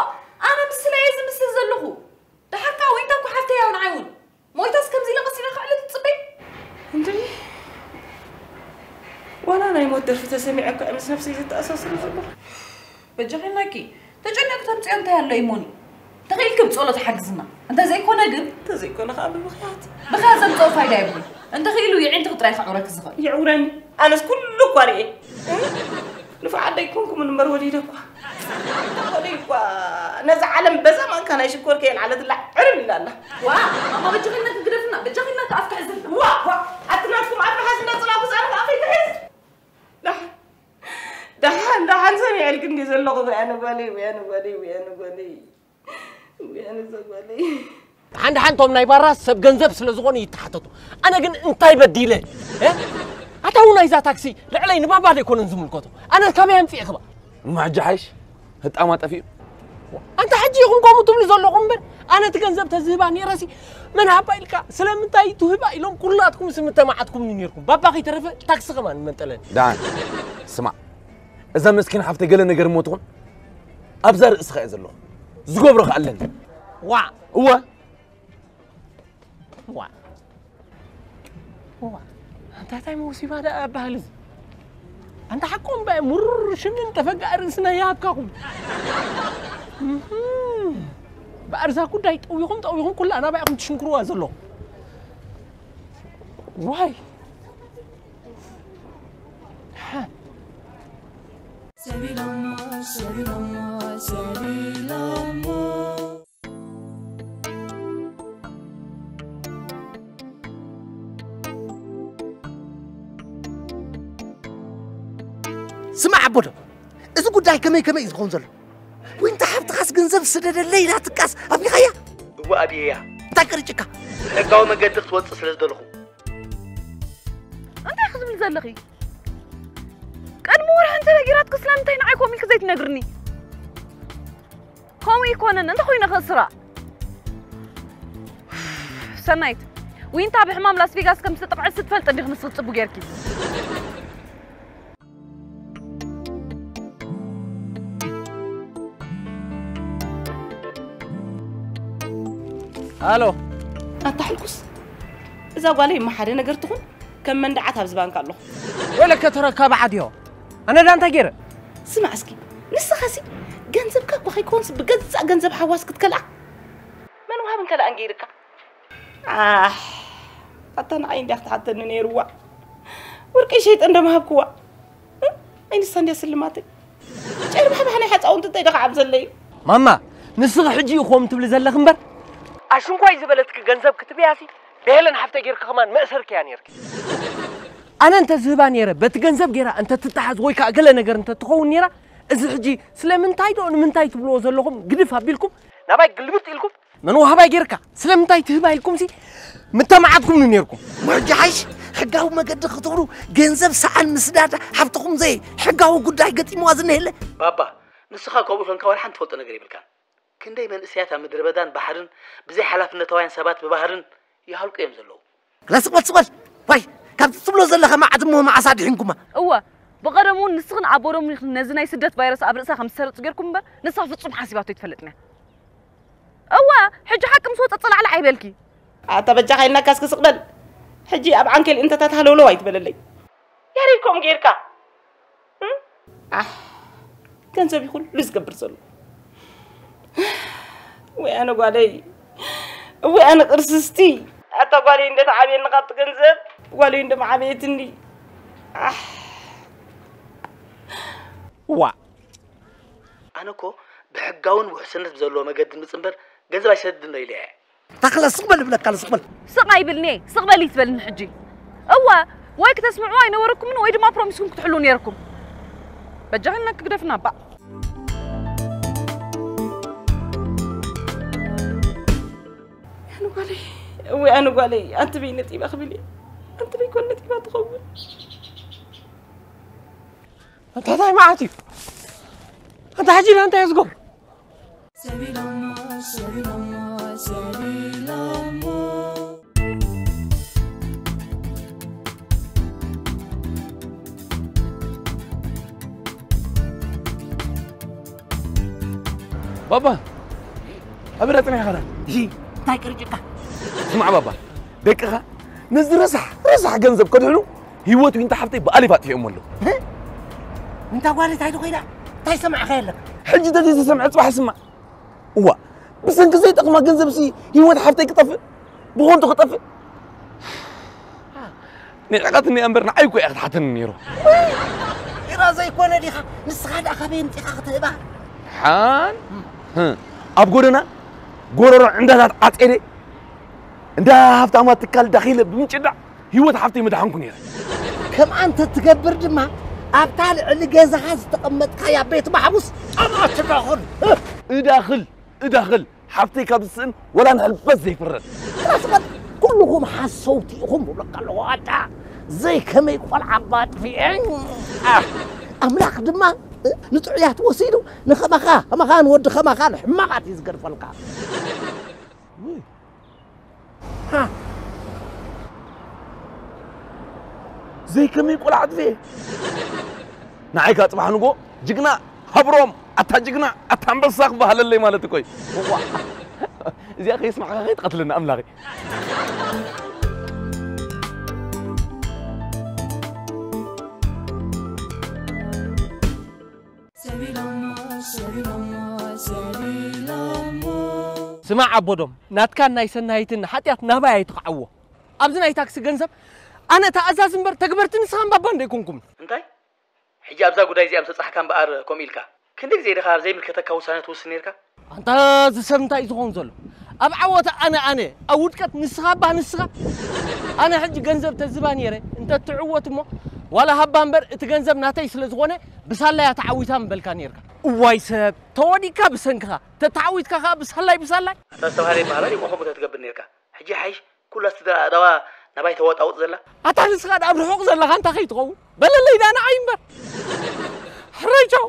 ኣነ ምስላ እየ ዝምስል ዘለኹ። ደሓር ከኣ ዊንታ እኮ ሓፍተይ እያ ንዓይ እውን። ሞይታስ ከምዚ ኢለ ቀስ ኢለ ክዕልል ትጽበይ? እንድዒ፣ ዋላ ናይ ሞት ደርፊ ተሰሚዐ እኳ እየ ምስ ነፍሰይ ዘተኣሳስር ዘለኹ። በጃኺ ናኪ፣ ተጨኒቕኪ ተምጽዮ እንታይ ኣሎ እሞኒ? ተኽኢልኪ ብጸሎት ሓግዝና። እንተዘይኮነ ግን እንተዘይኮነ ከኣ ብምኽያት። ብኽያት ዘምጽኦ ፋይዳ የብሉን። እንተኽኢሉ የዒንትኺ ጥራይ ከዕውረኪ ዝኽእል። የዕውረኒ። ኣነስ ኩሉ እኳ ርእየ። ንፉዕ ኣደ ኣይኮንኩምን እምበር ወሊደ እኳ። ወሊደ እኳ። ነዛ ዓለም በዛ ማንካ ናይ ሽኮር ከየልዓለትላ ዕርብ ኢላ ኣላ። ዋ፣ ማማ በጃኺ ኢልናኪ ግደፍና፣ በጃኺ ኢልናኪ ኣፍኪ ሕዝልና። ዋ፣ ዋ፣ ኣቲ ናትኩም ኣፍ ምሓዝ እንዳጸላእኩ ዛዕባ ኣፈይ ክሕዝ። ደሓን፣ ደሓን፣ ደሓን ሰሚዐልኪ እንዲ ዘለኹ፣ ወያነ ጓለይ፣ ወያነ ጓለይ፣ ወያነ ጓለይ፣ ወያነ እዛ ጓለይ። ደሓን ደሓን እቶም ናይ ባራስ ሰብ ገንዘብ ስለ ዝኾኑ ይተሓተቱ። ኣነ ግን እንታይ በዲለ? እ? ኣታ እውን ናይዛ ታክሲ ልዕለይ ንባባ ዶ ኣይኮነን ዝምልከቶ? ኣነ ካበይ ኣምፂኤ ክባ? እሞ ሕጂ ሓይሽ ህጣማ ጠፊኡ። ኣንታ ሕጂ ኢኹም ከምኡ ትብሉ ዘለኹም እምበር፣ ኣነ እቲ ገንዘብ ተዝህባ ነይረሲ፣ መን ሃባ ኢልካ፣ ስለምንታይ ትህባ ኢሎም ኩላትኩም ስም እተማዓትኩምኒ ነይርኩም። ባባ ከይተረፈ ታክሲ ከማን መንጠለኒ። ዳን፣ ስማዕ፣ እዛ መስኪን ሓፍተይ ገለ ነገር እሞ ትኹን፣ ኣብዛ ርእስኻ እየ ዘለኹ። ዝገብሮ ከኣለኒ። ዋ! እወ። ዋ። ዋ። ኣንታ እንታይ መውሲባ ደኣ ኣባህል እዚ? ኣንታ ሓቆም ባይ ሙሩር ሽምን ተፈጋእ ርእስና ይሃብካኹም። እህም። በኣርዛ ጉዳይ ጠዊኹም፣ ጠዊኹም ኩላ ናባይኹም ትሽንክርዋ ዘለኹም። ዋይ። ሓ። ሰቢሎሞ፣ ሰቢሎሞ፣ ሰቢሎሞ። ስማዕ ኣቦዶ፣ እዚ ጉዳይ ከመይ ከመይ እዩ ዝኸውን ዘሎ? ዊንታ ሓብትኻስ ገንዘብ ስደደለይ ኢላትካስ ኣብይኻያ? እወ ኣብየያ። እንታይ ቀሪጭካ? ብሕጋዊ መገዲ ክትወፅእ ስለ ዝደለኹ። እንታይ ክትብል ዘለኺ? ቅድሚ ወርሒ እንተ ነጊራትኪ ስለምንታይ ንዓይ ኮም ኢልኪ ዘይትነግርኒ? ከምኡ ይኮነን፣ እንተ ኮይነ ከስራ። ሰናይት፣ ዊንታ ብሕማም ላስ ቬጋስ ከም ዝተጠቕዐት ስትፈልጥ እንዲኺ ንስኺ ጽቡቅ ጌርኪ። ኣሎ። ኣታ ሕልኩስ፣ እዛ ጓለይ እማ ሓደ ነገር ትኹን፣ ከም መንደዓት ኣብዚ ባንክ ኣለኹ። ወለከ ተረካቢ ዓድዮ። ኣነ ዳ እንታይ ገይረ? ስማዕ እስኪ፣ ንስኻሲ ገንዘብካ እኮ ከይኮንስ ብገዛእ ገንዘብ ሓዋስ ክትከልኣ መን ውሃብ እንከልኣን ገይርካ? ኣሕ፣ ኣታ ንዓይ እንድያ ክትሓተኒ ነይርዋ። ወርቀይ ሸይጠ እንደምሃብክዋ። እ? ኣይ ንሳ እንድያ ስልማተይ። ጨርባሕባሕ ናይ ሓፃውንቲ እንታይ ደኻ ዓብ ዘለዩ? ማማ፣ ንስኺ ሕጂ ኢኹም ትብሊ ዘለኺ እምበር፣ ኣሽንኳይ ዝበለትኪ ገንዘብ ክትብያሲ፣ ብሄለን ሓፍተይ ጌርኪ ከማን መእሰርክያ ኔርኪ። ኣነ እንተ ዝህባ ኔረ፣ በቲ ገንዘብ ጌራ እንተ ትተሓዝ ወይ ከኣ ገለ ነገር እንተ ትኸውን ኔራ፣ እዚ ሕጂ ስለምንታይ ዶ ንምንታይ ትብልዎ ዘለኹም ግድፍ ኣቢልኩም፣ ናባይ ግልብጥ ኢልኩም፣ መን ወሃባይ ጌርካ፣ ስለምንታይ ትህባ ኢልኩምሲ ምተማዓትኩምኒ ኔርኩም። ሕጂ ሓይሽ ሕጋዊ መገዲ ክትብሉ ገንዘብ ሰኣን ምስዳድ ሓፍትኹም ዘይ ሕጋዊ ጉዳይ ገጢምዋ ዝነሄለ። ባባ፣ ንስኻ ከምኡ ኢልካ ወላ ሓንቲ ትፈልጦ ነገር የብልካን። ክንደይ መንእሰያት ኣብ ምድረ በዳን ባሕርን ብዘይ ሓላፍነታውያን ሰባት ብባህርን ይሃልቁ እዮም ዘለዉ። ክላ ስቕ በል፣ ስቕ በል። ዋይ፣ ካብቲ ትብሎ ዘለኻ መዓት እሞ መዓስ ኣድሒንኩማ? እወ፣ ብቐደሙ እውን ንስኽን ኣቦዶም ኢኽን ነዚ ናይ ስደት ቫይረስ ኣብ ርእሳ ከም ዝሰርጽ ጌርኩም እምበር፣ ንሳ ፍጹም ሓሲባቶ ኣይትፈልጥን እያ። እወ፣ ሕጂ ሓቂ ምስ ወጸ ጸላዕላዕ ኣይበልኪ። ኣታ በጃኻ ኢልናካ እስኪ ስቕ በል። ሕጂ ኣብ ዓንኬል እንተታት ሃለውለው ኣይትበለለይ። ያሬድ ከምኡ ጌርካ። እም? ኣሕ፣ ገንዘብ እዩ ኩሉ ዝገብር ዘሎ። ወይ ኣነ ጓለይ፣ ወይ ኣነ ቅርስስቲ። ኣታ ጓለይ እንደተዓብየኒ ካብቲ ገንዘብ፣ ጓለይ እንደመዓበየትኒ። ኣሕ። ዋ። ኣነ እኮ ብሕጋውን ውሕስነት ብዘለዎ መገዲ ምጽ እምበር ገንዘብ ኣይሰድድን ዶ ኢለ እየ። ታኽለ ስቕ በል እብለካ ኣሎ፣ ስቕ በል። ስቕ ኣይብልኒ እየ፣ ስቕ በል ይትበልኒ ሕጂ። እወ፣ ወይ ክተስምዕዎ ኣይነበረኩምን ወይ ድማ ፕሮሚስኩም ክትሕልዉ ነይርኩም። በጃኺ ኢልና ክግደፍና እባ። ኣነ ጓለይ፣ እወ ኣነ ጓለይ፣ ኣንቲ በይ ነጢባ ክብል እየ። ኣንቲ በይ ኮን ነጢባ ትኸውን። ኣንታ እንታይ መዓት እዩ? ኣንታ ሕጂ ኢላ እንታይ እየ ዝገብሮ? ባባ፣ ኣበይ ጸኒሕካ? እሂ፣ እንታይ ቅርጭካ? ስማዕ ባባ፣ ደቅኻ ነዚ ረሳሕ ረሳሕ ገንዘብ ከድሕኑ ህይወት ዊንታ ሓፍተይ ብኣሊፍ ኣጥፊኦሞ ኣለዉ። እ? ዊንታ ጓለይ እንታይ ዶ ኮይና? እንታይ ሰማዕካ የለካ? ሕጂ ተዘይተሰምዐ ጽባሕ ስማዕ። እዋ፣ ብሰንኪ ዘይጠቕማ ገንዘብሲ ህይወት ሓፍተይ ክጠፍእ? ብኾንቱ ክጠፍእ? ንዕቐትኒ እያ እምበር ንዓይ እኮ እያ ክትሓተኒ ነይሩ። ኢራ ዘይኮነ ዲኻ? ንስኻ ደኣ ካበይ ኣምጺኻ ክትህባ? ሓን? ህ፣ ኣብ ጎደና ጎረሮ ዕንዳታት ዓጼደ እንዳ ሃብታማት ትካል ዳኺለ ብምጭዳዕ ህይወት ሓፍተይ ምድሓንኩ ነይረ። ከምኣ እንተ ትገብር ድማ ኣብታ ልዕሊ ገዛኻ ዝተቐመጥካያ ቤት ማሕቡስ ኣብኣ ትዳኹል። እዳኽል፣ እዳኽል፣ ሓፍተይ ካብ ዝስእን ወላ ንሕልበት ዘይፍረድ። ራስበት ኩልኹም ሓሰውቲ ኢኹም እብለካ ኣለኹ ኣታ። ዘይከመይ ቆልዓ ኣባጥፊኤ። ኣምላኽ ድማ ንጥዑያት ወሲዱ ንኸማኻ፣ ከማኻ ንወዲ ከማኻ ንሕማቓት እዩ ዝገድፈልካ። ሃ። ዘይከመይ ቆልዓ ኣጥፍኤ። ንዓይ ከኣ ጽባሕ ንግሆ ጅግና ሃብሮም፣ ኣታ ጅግና፣ ኣታ ኣንበሳ ክበሃለለይ ማለት እኮ እዩ። እዚኣ ከይስማዕካ ከይትቐትለኒ ኣምላኸይ። ሰቢሎሞ፣ ሰቢሎሞ፣ ሰቢሎሞ። ስማዕ ኣቦዶም፣ ናትካን ናይ ሰናይትን ሓጢኣት ናባይ ኣይትኽዓዎ። ኣብዚ ናይ ታክሲ ገንዘብ ኣነ ተኣዛዚ እምበር ተግበርቲ ንስኻን ባባን ዶ ኣይኮንኩምን? እንታይ? ሕጂ ኣብዛ ጉዳይ እዚኣ ምስ በጻሕካ እምበኣር ከምኡ ኢልካ። ክንደይ ግዜ ዲኻ ኣብ ዘይምልከተካ ውሳነ ትውስን ነይርካ? ኣንታ እዚ ሰብ እንታይ እዩ ዝኸውን ዘሎ? ኣብ ዓወት ኣነ ኣነ፣ ኣብ ውድቀት ንስኻ እባ ንስኻ። ኣነ ሕጂ ገንዘብ ተዝባ ነይረ እንተ ትዕወት እሞ ዋላ ሃባ እምበር እቲ ገንዘብ ናተይ ስለ ዝኾነ ብሳላያ ተዓዊታ ምበልካ ነይርካ። እዋይ ሰብ፣ ተወዲካ ብሰንክኻ፣ ተተዓዊትካ ከኣ ብሳላይ ብሳላይ። ኣታ ዝተባህለ ይበሃል፣ ኣሊሞ ከምኡ ተትገብር ነይርካ። ሕጂ ሓይሽ ኩላ ስድራ ኣእዳዋ ናባይ ተወጣውጥ ዘላ። ኣታ ንስኻ ደኣ ኣብ ርሑቕ ዘለኻ እንታይ ከይትኸውን? በለለይ ደኣ ንዓይ እምበር። ሕረይ ቻው።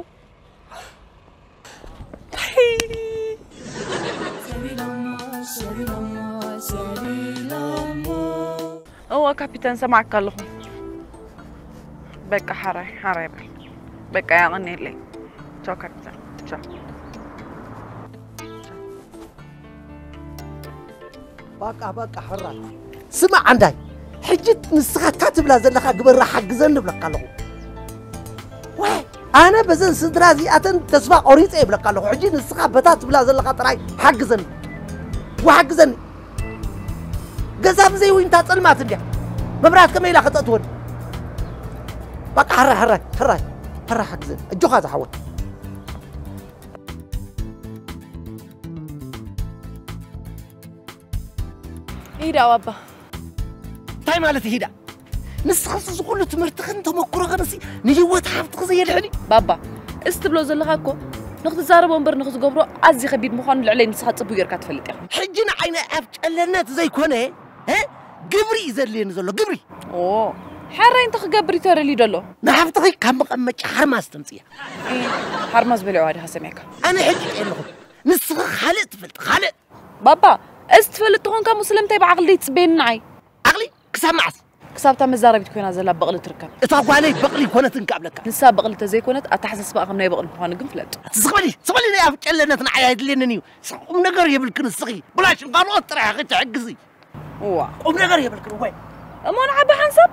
እወ ካፒታን፣ ሰማዕካ ኣለኹ። በቃ ሓራይ፣ ሓራይ በል። በቃ ያቐኔለይ። ቻው ካፒታን። ቻው። ባቃ፣ ባቃ፣ ሕራይ። ስማዕ፣ ዓንዳይ፣ ሕጂ ንስኻ እታ ትብላ ዘለኻ ግበራ፣ ሓግዘኒ እብለካ ኣለኹ። ዋይ፣ ኣነ በዘን ስድራ እዚኣተን ተስፋ ቆሪጸ ይብለካ ኣለኹ። ሕጂ ንስኻ በታ ትብላ ዘለኻ ጥራይ ሓግዘኒ። ወሓግዘኒ። ገዛ ብዘይ ዊንታ ጸልማት እንድያ። መብራት ከመይ ኢላ ከተእትወኒ? ባቃ፣ ሕራይ፣ ሕራይ፣ ሕራይ፣ ሕራይ ሓግዘኒ። ኣጆኻ ዝሓወይ። ይሂዳ ባባ። እንታይ ማለት ይሂዳ? ንስኻስ እዚ ኩሉ ትምህርትኽን ተመኩሮኽን እሲ ንህይወት ሓፍትኺ ዘየድሕን እዩ? ባባ፣ እዚ ትብሎ ዘለኻ እኮ ንኽትዛረቦ እምበር ንኽትገብሮ ኣዝዩ ከቢድ ምዃኑ ልዕለይ ንስኻ ጽቡቕ ጌርካ ትፈልጥ ኢኻ። ሕጂ ንዓይ ናይ ኣፍ ጨለነት ዘይኮነ፣ እ? ግብሪ እዩ ዘድልየኒ ዘሎ፣ ግብሪ። ኦ፣ ሕራይ እንታይ ክገብር እዩ ተደልዩ ዘሎ? ንሓፍትኺ ካብ መቐመጫ ሓርማዝ ተምጽእያ። እ፣ ሓርማዝ በሊዕዋ ዲኻ ሰሚዕካ? ኣነ ሕጂ ጥየ ኣለኹ። ንስኺ ካልእ ትፈልጢ፣ ካልእ። ባባ፣ እዚ ትፈልጥ ተኾንካ እሞ ስለምንታይ ብዓቕሊ ደይትጽበየኒ ንዓይ? ዓቕሊ? ክሳብ መዓስ? ክሳብ እታ መዛረቢት ኮይና ዘላ በቕሊ ትርከብ። እታ ጓለይ በቕሊ ኣይኮነትን ክኣብለካ። ንሳ በቕሊ ተዘይኮነት፣ ኣተሓሳስባኣ ከም ናይ በቕሊ ምዃኑ ግን ፍለጥ። ኣቲ ስቕ በሊ፣ ስቕ በሊ፣ ናይ ኣፍ ጨለነት ንዓይ ኣይድልየንን እዩ። ቁም ነገር የብልክን እስኺ። ብላሽን ካልኦት ጥራሕ ኢኺ ትሕግዚ። እዋ። ቁም ነገር የብልክን ወይ? እሞ ንዓቢ ሓንሳብ?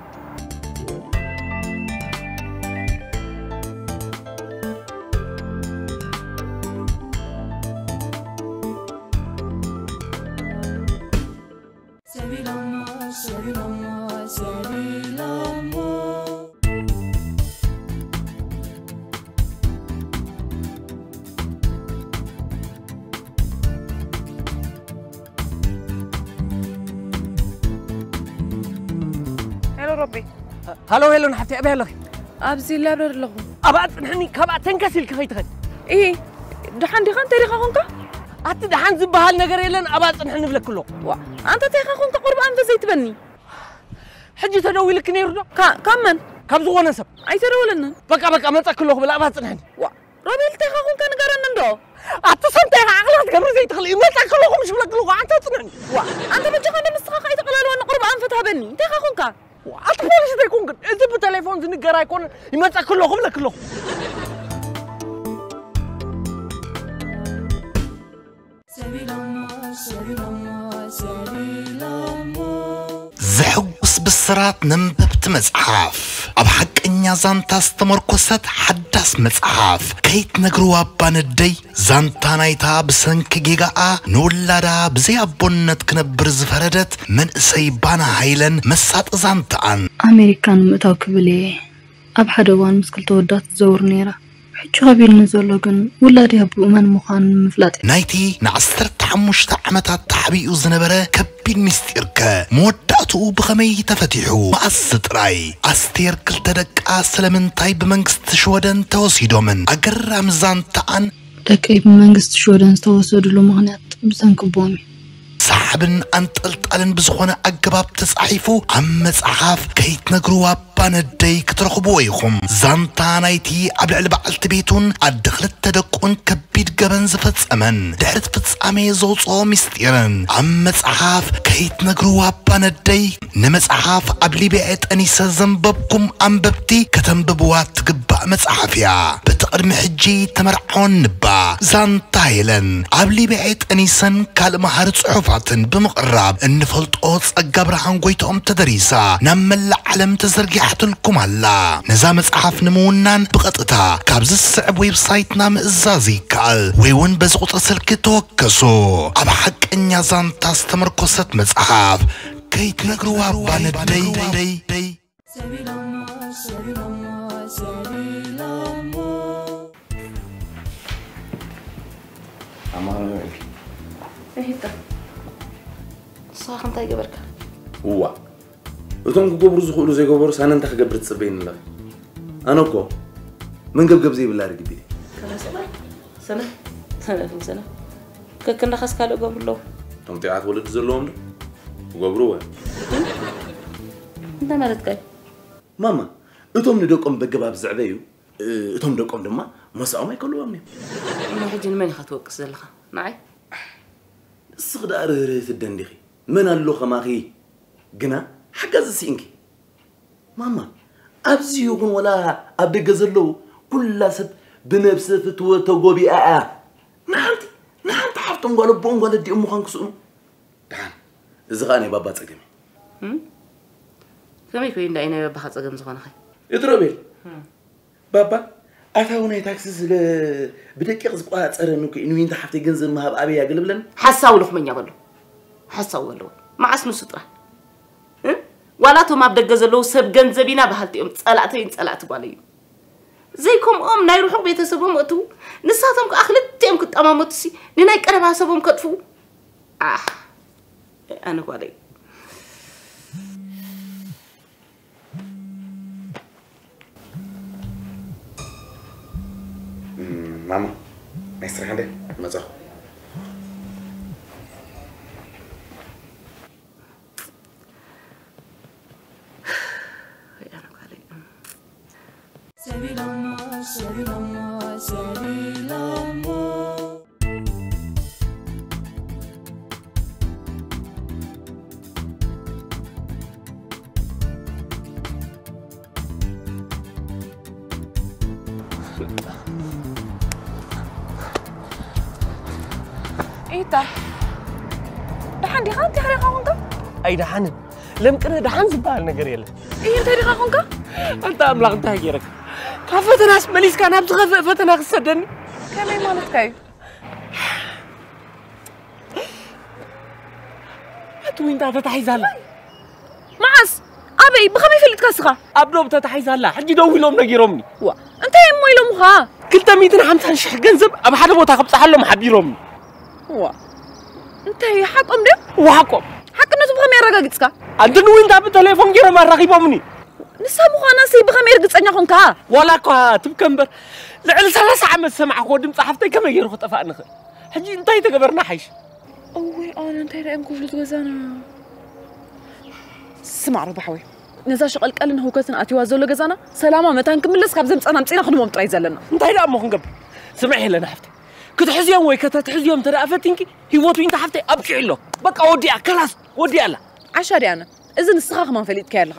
ሰቢሎሞ፣ ሰቢሎሞ፣ ሰቢሎሞ። ሃሎ ሄሎን ሓፍቲ፣ ኣበይ ኣለኺ? ኣብዚ ላብረሪ ኣለኹ። ኣብኣ ጽንሕኒ፣ ካብኣ ተንከስ ኢልኪ ከይትኸዲ። ኢ፣ ደሓን ዲኻ? እንታይ ዲኻ ኾንካ? ኣቲ ደሓን ዝበሃል ነገር የለን፣ ኣብኣ ጽንሕኒ እብለኪ ኣለኹ። ዋ፣ ኣንታ እንታይ ኢኻ ኾንካ ቁሩብ ኣንፈት ዘይትበኒ? ሕጂ ተደዊልኪ ነይሩ ዶ? ካ-፣ ካብ መን? ካብ ዝኾነ ሰብ። ኣይተደወለንን። በቃ፣ በቃ፣ መጸኪ ኣለኹ፣ ብላ ኣብኣ ጽንሕኒ። ዋ፣ ሮቤል፣ እንታይ ኢኻ ኾንካ ንገረኒ እንዶ። ኣቲ ሰብ እንታይ ኢኻ ዓቕሊ ክትገብሪ ዘይትኽእሊ? ይመጻ ከለኹ ምሽ ብለኪ ኣለኹ፣ ኣንተ ጽንዕኒ። ዋ፣ ኣንተ በጃኻ እንዶ ንስኻ ከይተቐላልወኒ ቁሩብ ኣንፈት ሃበኒ። እንታይ ኢኻ ኾንካ? ዋ፣ ኣቲ ፖሊስ እንታይ ኮንክን? እዚ ብቴሌፎን ዝንገር ኣይኮነን። ይመጻ ከለኹ ብለኪ ኣለኹ። ዘሐጉስ ብስራት ነንበብቲ መጽሓፍ፣ ኣብ ሓቀኛ ዛንታ ዝተመርኮሰት ሓዳስ መጽሓፍ፣ ከይትነግርዋ እባ ነደይ። ዛንታ ናይታ ብሰንኪ ጌጋኣ ንውላዳ ብዘይ ኣቦነት ክነብር ዝፈረደት መንእሰይ ባና ሃይለን መሳጢ ዛንታኣን። ኣሜሪካ ንምእታው ክብል እየ ኣብ ሓደ እዋን ምስ ክልተ ወዳት ትዘውር ነይራ። ሕጂ ከቢድኒ ዘሎ ግን ውላደይ ኣቦኡ መን ምዃኑ ንምፍላጥ እዩ። ናይቲ ንዓሰርተ ሓሙሽተ ዓመታት ተሓቢኡ ዝነበረ ከቢድ ምስጢርከ መወዳእትኡ ብኸመይ ተፈቲሑ? መኣስ ጥራይ? ኣስቴር ክልተ ደቃ ስለምንታይ ብመንግስቲ ሽወደን ተወሲዶምን? ኣገራሚ ዛንታኣን። ደቀይ ብመንግስቲ ሽወደን ዝተወሰድሉ ምኽንያት ብሰንኪ ኣቦኦም እዩ። ሰሓብን ኣንጠልጣልን ብዝኾነ ኣገባብ ተጻሒፉ ኣብ መጽሓፍ ከይትነግርዋ እባ ነደይ ክትረኽብዎ ኢኹም። ዛንታ ናይቲ ኣብ ልዕሊ በዓልቲ ቤቱን ኣደ ክልተ ደቁን ከቢድ ገበን ዝፈጸመን ድሕሪ እቲ ፍጻሜ ዘውጽኦ ምስጢርን ኣብ መጽሓፍ ከይትነግርዋ እባ ነደይ። ንመጽሓፍ ኣብ ሊብያ ጠኒሰ ዘንበብኩም ኣንበብቲ ከተንብብዋ ትግባእ መጽሓፍ እያ። በቲ ቅድሚ ሕጂ ተመርዓወን ንባ ዛንታ ሄለን ኣብ ሊብያ ጠኒሰን ካልእ መሃሪ ጽሑፋትን ብምቕራብ እንፈልጦ ጸጋ ብርሃን ጎይትኦም ተደሪሳ ናብ መላእ ዓለም ተዘርጊሓትልኩም ኣላ። ነዛ መጽሓፍ ንምውናን ብቐጥታ ካብዚ ዝስዕብ ዌብሳይትና ምእዛዝ ይከኣል ወይ እውን በዚ ቁጽሪ ስልኪ ተወከሱ። ኣብ ሓቀኛ ዛንታ ዝተመርኮሰት መጽሓፍ ከይትነግርዋ እባ ነደይ። ኣማኑኤል። እሂታ። ንስኻ ከ እንታይ ገበርካ? እዋ፣ እቶም ክገብሩ ዝኽእሉ ዘይገበሩ ሳነ እንታይ ክገብር ትጽበይኒ ኣለኺ? ኣነ እኮ መንገብገብ ዘይብላ ርግቢት እየ። ከመይ ሰነ? ሰነ፣ ሰነ፣ ሰነ። ከክንዳኻስ ካልእ ገብሩ ኣለዉ። እቶም ጥዑያት ወለዲ ዘለዎም ዶ? ክገብሩ ወ? እንታይ ማለትካ እዩ? ማማ፣ እቶም ንደቆም በገባብ ዘዕበዩ፣ እ፣ እቶም ደቆም ድማ ሞሳኦም ኣይከልዎም እዮም። እሞ ሕጂ ንመን ኢኻ ትወቅስ ዘለኻ? ንዓይ? ንስኺ ደኣ ርህርህቲ ኣደ እንዲኺ። መን ኣሎ ከማኺ? ግና ሓጋዚ ስኢንኪ። ማማ፣ ኣብዚ ይኹን ወላ ኣብ ደገ ዘለዉ፣ ኩላ ሰብ ብነብሰ ፍትወት ተጎቢኣ እያ። ንሓንቲ፣ ንሓንቲ ሓፍቶም ጓል ኣቦኦም ጓል ኣዲኦም ምዃን ክስእኑ። ደሓን፣ እዚ ኸኣ ናይ ባባ ጸገም እዩ። እም? ከመይ ኮይኑ ደኣ እዩ ናይ ባባኻ ጸገም ዝኾነኸ? እቲ ሮቤል፣ እም። ባባ ኣታዊ ናይ ታክሲ ስለ ብደቂቕ ዝቆጻጸረኒ እኮ እዩ ንዊንታ ሓፍተይ ገንዘብ ምሃብ ኣበይ ኣገልብለኒ። ሓሳዊ ልኽመኛ በሎ። ሓሳዊ በሎ። መዓስ ንሱ ጥራሕ? እ? ዋላ እቶም ኣብ ደገ ዘለዉ ሰብ ገንዘብ ኢና በሃልቲ እዮም። ጸላእተይን ጸላእቲ ጓለይን። ዘይከምኦም ናይ ርሑቕ ቤተሰቦም እትዉ፣ ንሳቶም ከኣ ክልቲኦም ክጠማመቱሲ ንናይ ቀረባ ሰቦም ከጥፍኡ። ኣሕ፣ ኣነ ጓለይ። ማማ፣ ናይ ስራሕ እንደ መጻኹ። ኢታ፣ ደሓን ዲኻ? እንታይ ሓሪኻ ኾንካ? ኣይደሓንን። ለምቅነ ደሓን ዝበሃል ነገር የለን። እይ፣ እንታይ ዲኻ ኾንካ? ኣንታ ኣምላኽ እንታይ ገይረካ? ካብ ፈተናስ መሊስካ ናብ ዝኸፍእ ፈተና ክሰደኒ? ከመይ ማለትካ እዩ? ኣቲ ዊንታ ተታሒዛ ኣላ። መዓስ? ኣበይ? ብኸመይ ፈሊጥካ እስኻ? ኣብ ዶብ ተታሒዛ ኣላ። ሕጂ ደዊሎም ነጊሮምኒ። ዋ፣ እንታይ እሞ ኢሎምኻ? ክልተ ሚእትን ሓምሳን ሽሕ ገንዘብ ኣብ ሓደ ቦታ ከብጽሓሎም ሓቢሮምኒ። ዋ፣ እንታይ ሓቆም ድዮም? እዋ ሓቆም። ሓቅነቱ ብኸመይ ኣረጋጊጽካ? ኣንቲ ንዊንታ ብተሌፎን ገይሮም ኣራኺቦምኒ። ንሳ ምዃና ሲ ብኸመይ ርግጸኛ ኾንካ? ዋላ እኳ ትብከ እምበር፣ ልዕሊ ሰላሳ ዓመት ዝሰማዕክዎ ድምፂ ሓፍተይ ከመይ ገይሩ ክጠፋእ ንኽእል? ሕጂ እንታይ ተገበርና ሓይሽ? እወይ፣ ኣነ እንታይ ደኣ እዮም ክብሉ እቲ ገዛና? ስማዕ ረባሕ ወይ፣ ነዛ ሸቐልቀልን ህውከትን ኣትይዋ ዘሎ ገዛና ሰላማ መታን ክምለስ ካብ ዘምጻና ኣምጺና ክንቦም ጥራይ ዘለና። እንታይ ደኣ እሞ ክንገብር? ስምዒ ሄለና ሓፍተይ፣ ክትሕዝዮም ወይ ከተትሕዝዮም እንተ ደኣ ፈቲንኪ፣ ህይወት ዊንታ ሓፍተይ ኣብቂዑ ኣሎ። በቃ ወዲኣ፣ ከላስ ወዲኣ ኣላ። ዓሻ ድያ ኣነ? እዚ ንስኻ ከማን ፈሊጥካዮ ኣለኻ።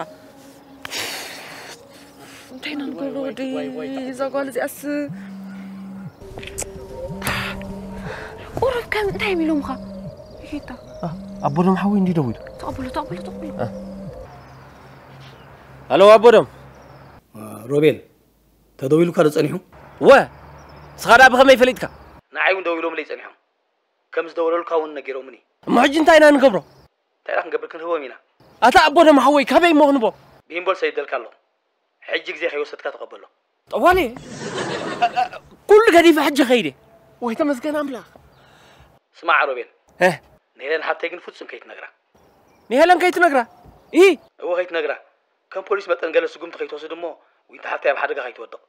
እንታይ ኢና ንገብሮ ወደይ? እዛ ጓል እዚኣስ ቁሩብ ከም እንታይ ኢሎምኻ? ይሄታ ኣቦዶም ሓወይ እንዲ ደዊሉ። ተቐበሎ፣ ተቐበሎ፣ ተቐበሎ። ኣሎ ኣቦዶም። ሮቤል፣ ተደዊሉካ ዶ ጸኒሑ? ወ ስኻ ደኣ ብኸመይ ፈሊጥካ? ንዓይ እውን ደዊሎምለይ ጸኒሖም። ከም ዝደወለልካ እውን ነጊሮምኒ። እሞ ሕጂ እንታይ ኢና ንገብሮ? እንታይ ደኣ ክንገብር? ክንህቦም ኢና። ኣታ ኣቦዶም ሓወይ፣ ካበይ እሞ ክንቦ? ቢምቦል ሰዲደልካ ኣሎ። ሕጂ ግዜ ከይወሰድካ ተቐበሎ። ጠዋለ፣ ኩሉ ገዲፈ ሕጂ ኸይደ። ወይ ተመስገን ኣምላኽ። ስማዕ ሮቤል፣ እ? ንሄለን ሓብተይ ግን ፍጹም ከይትነግራ። ንሄለን ከይትነግራ? ኢ? እወ ከይትነግራ። ከም ፖሊስ መጠን ገለ ስጉምቲ ከይትወስድ እሞ ዊንታ ሓብተይ ኣብ ሓደጋ ከይትወድቕ።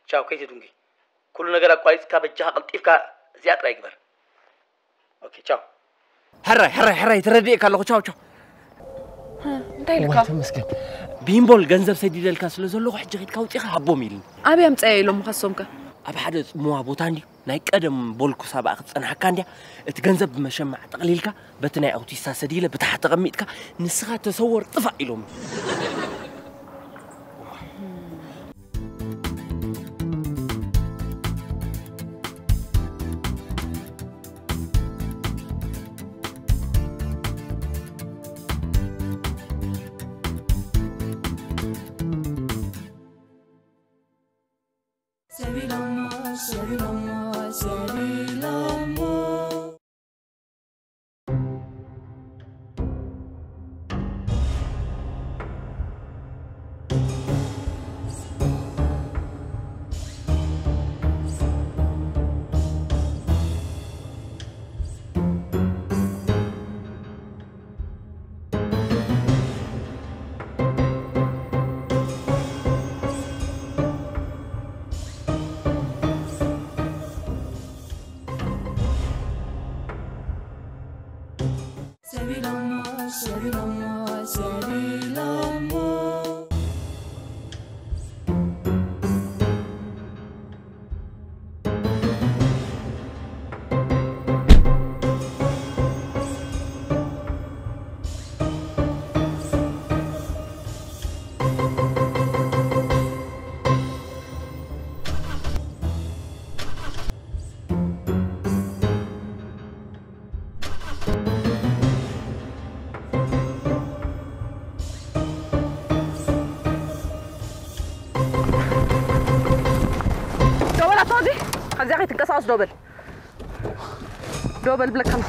ቻው፣ ከይትድንጉይ። ኩሉ ነገር ኣቋሪጽካ በጃኻ ቀልጢፍካ እዚኣ ጥራይ ግበር። ኦኬ፣ ቻው። ሕራይ፣ ሕራይ፣ ሕራይ፣ ተረዲኤካ ኣለኹ። ቻው፣ ቻው። እንታይ ኢልካ? ዋይ፣ ተመስገን። ቢምቦል ገንዘብ ሰዲደልካ ስለ ዘለኹ ሕጂ ኺድካ ኣውጺኻ ሃቦም ኢልኒ። ኣበይ ኣምጻያ ኢሎምኻ እሶምከ? ኣብ ሓደ ጽምዋ ቦታ እንድዩ። ናይ ቀደም ቦልኩ ሳባኣ ክትጸንሓካ እንድያ። እቲ ገንዘብ ብመሸማዕ ጠቕሊልካ በቲ ናይ ኣውቲስታ ሰዲለ ብታሕቲ ተቐሚጥካ ንስኻ ተሰወር ጥፋእ ኢሎምኒ። ሰቢሎሞ፣ ሰቢሎሞ፣ ሰቢሎሞ። ሰቢሎሞ፣ ሰቢሎሞ፣ ሰቢሎሞ። ዶ በል ኣታ፣ እዚ ካብዚኣ ከይትንቀሳቐስ ዶ በል። ዶ በል ብለካ ኣለኹ።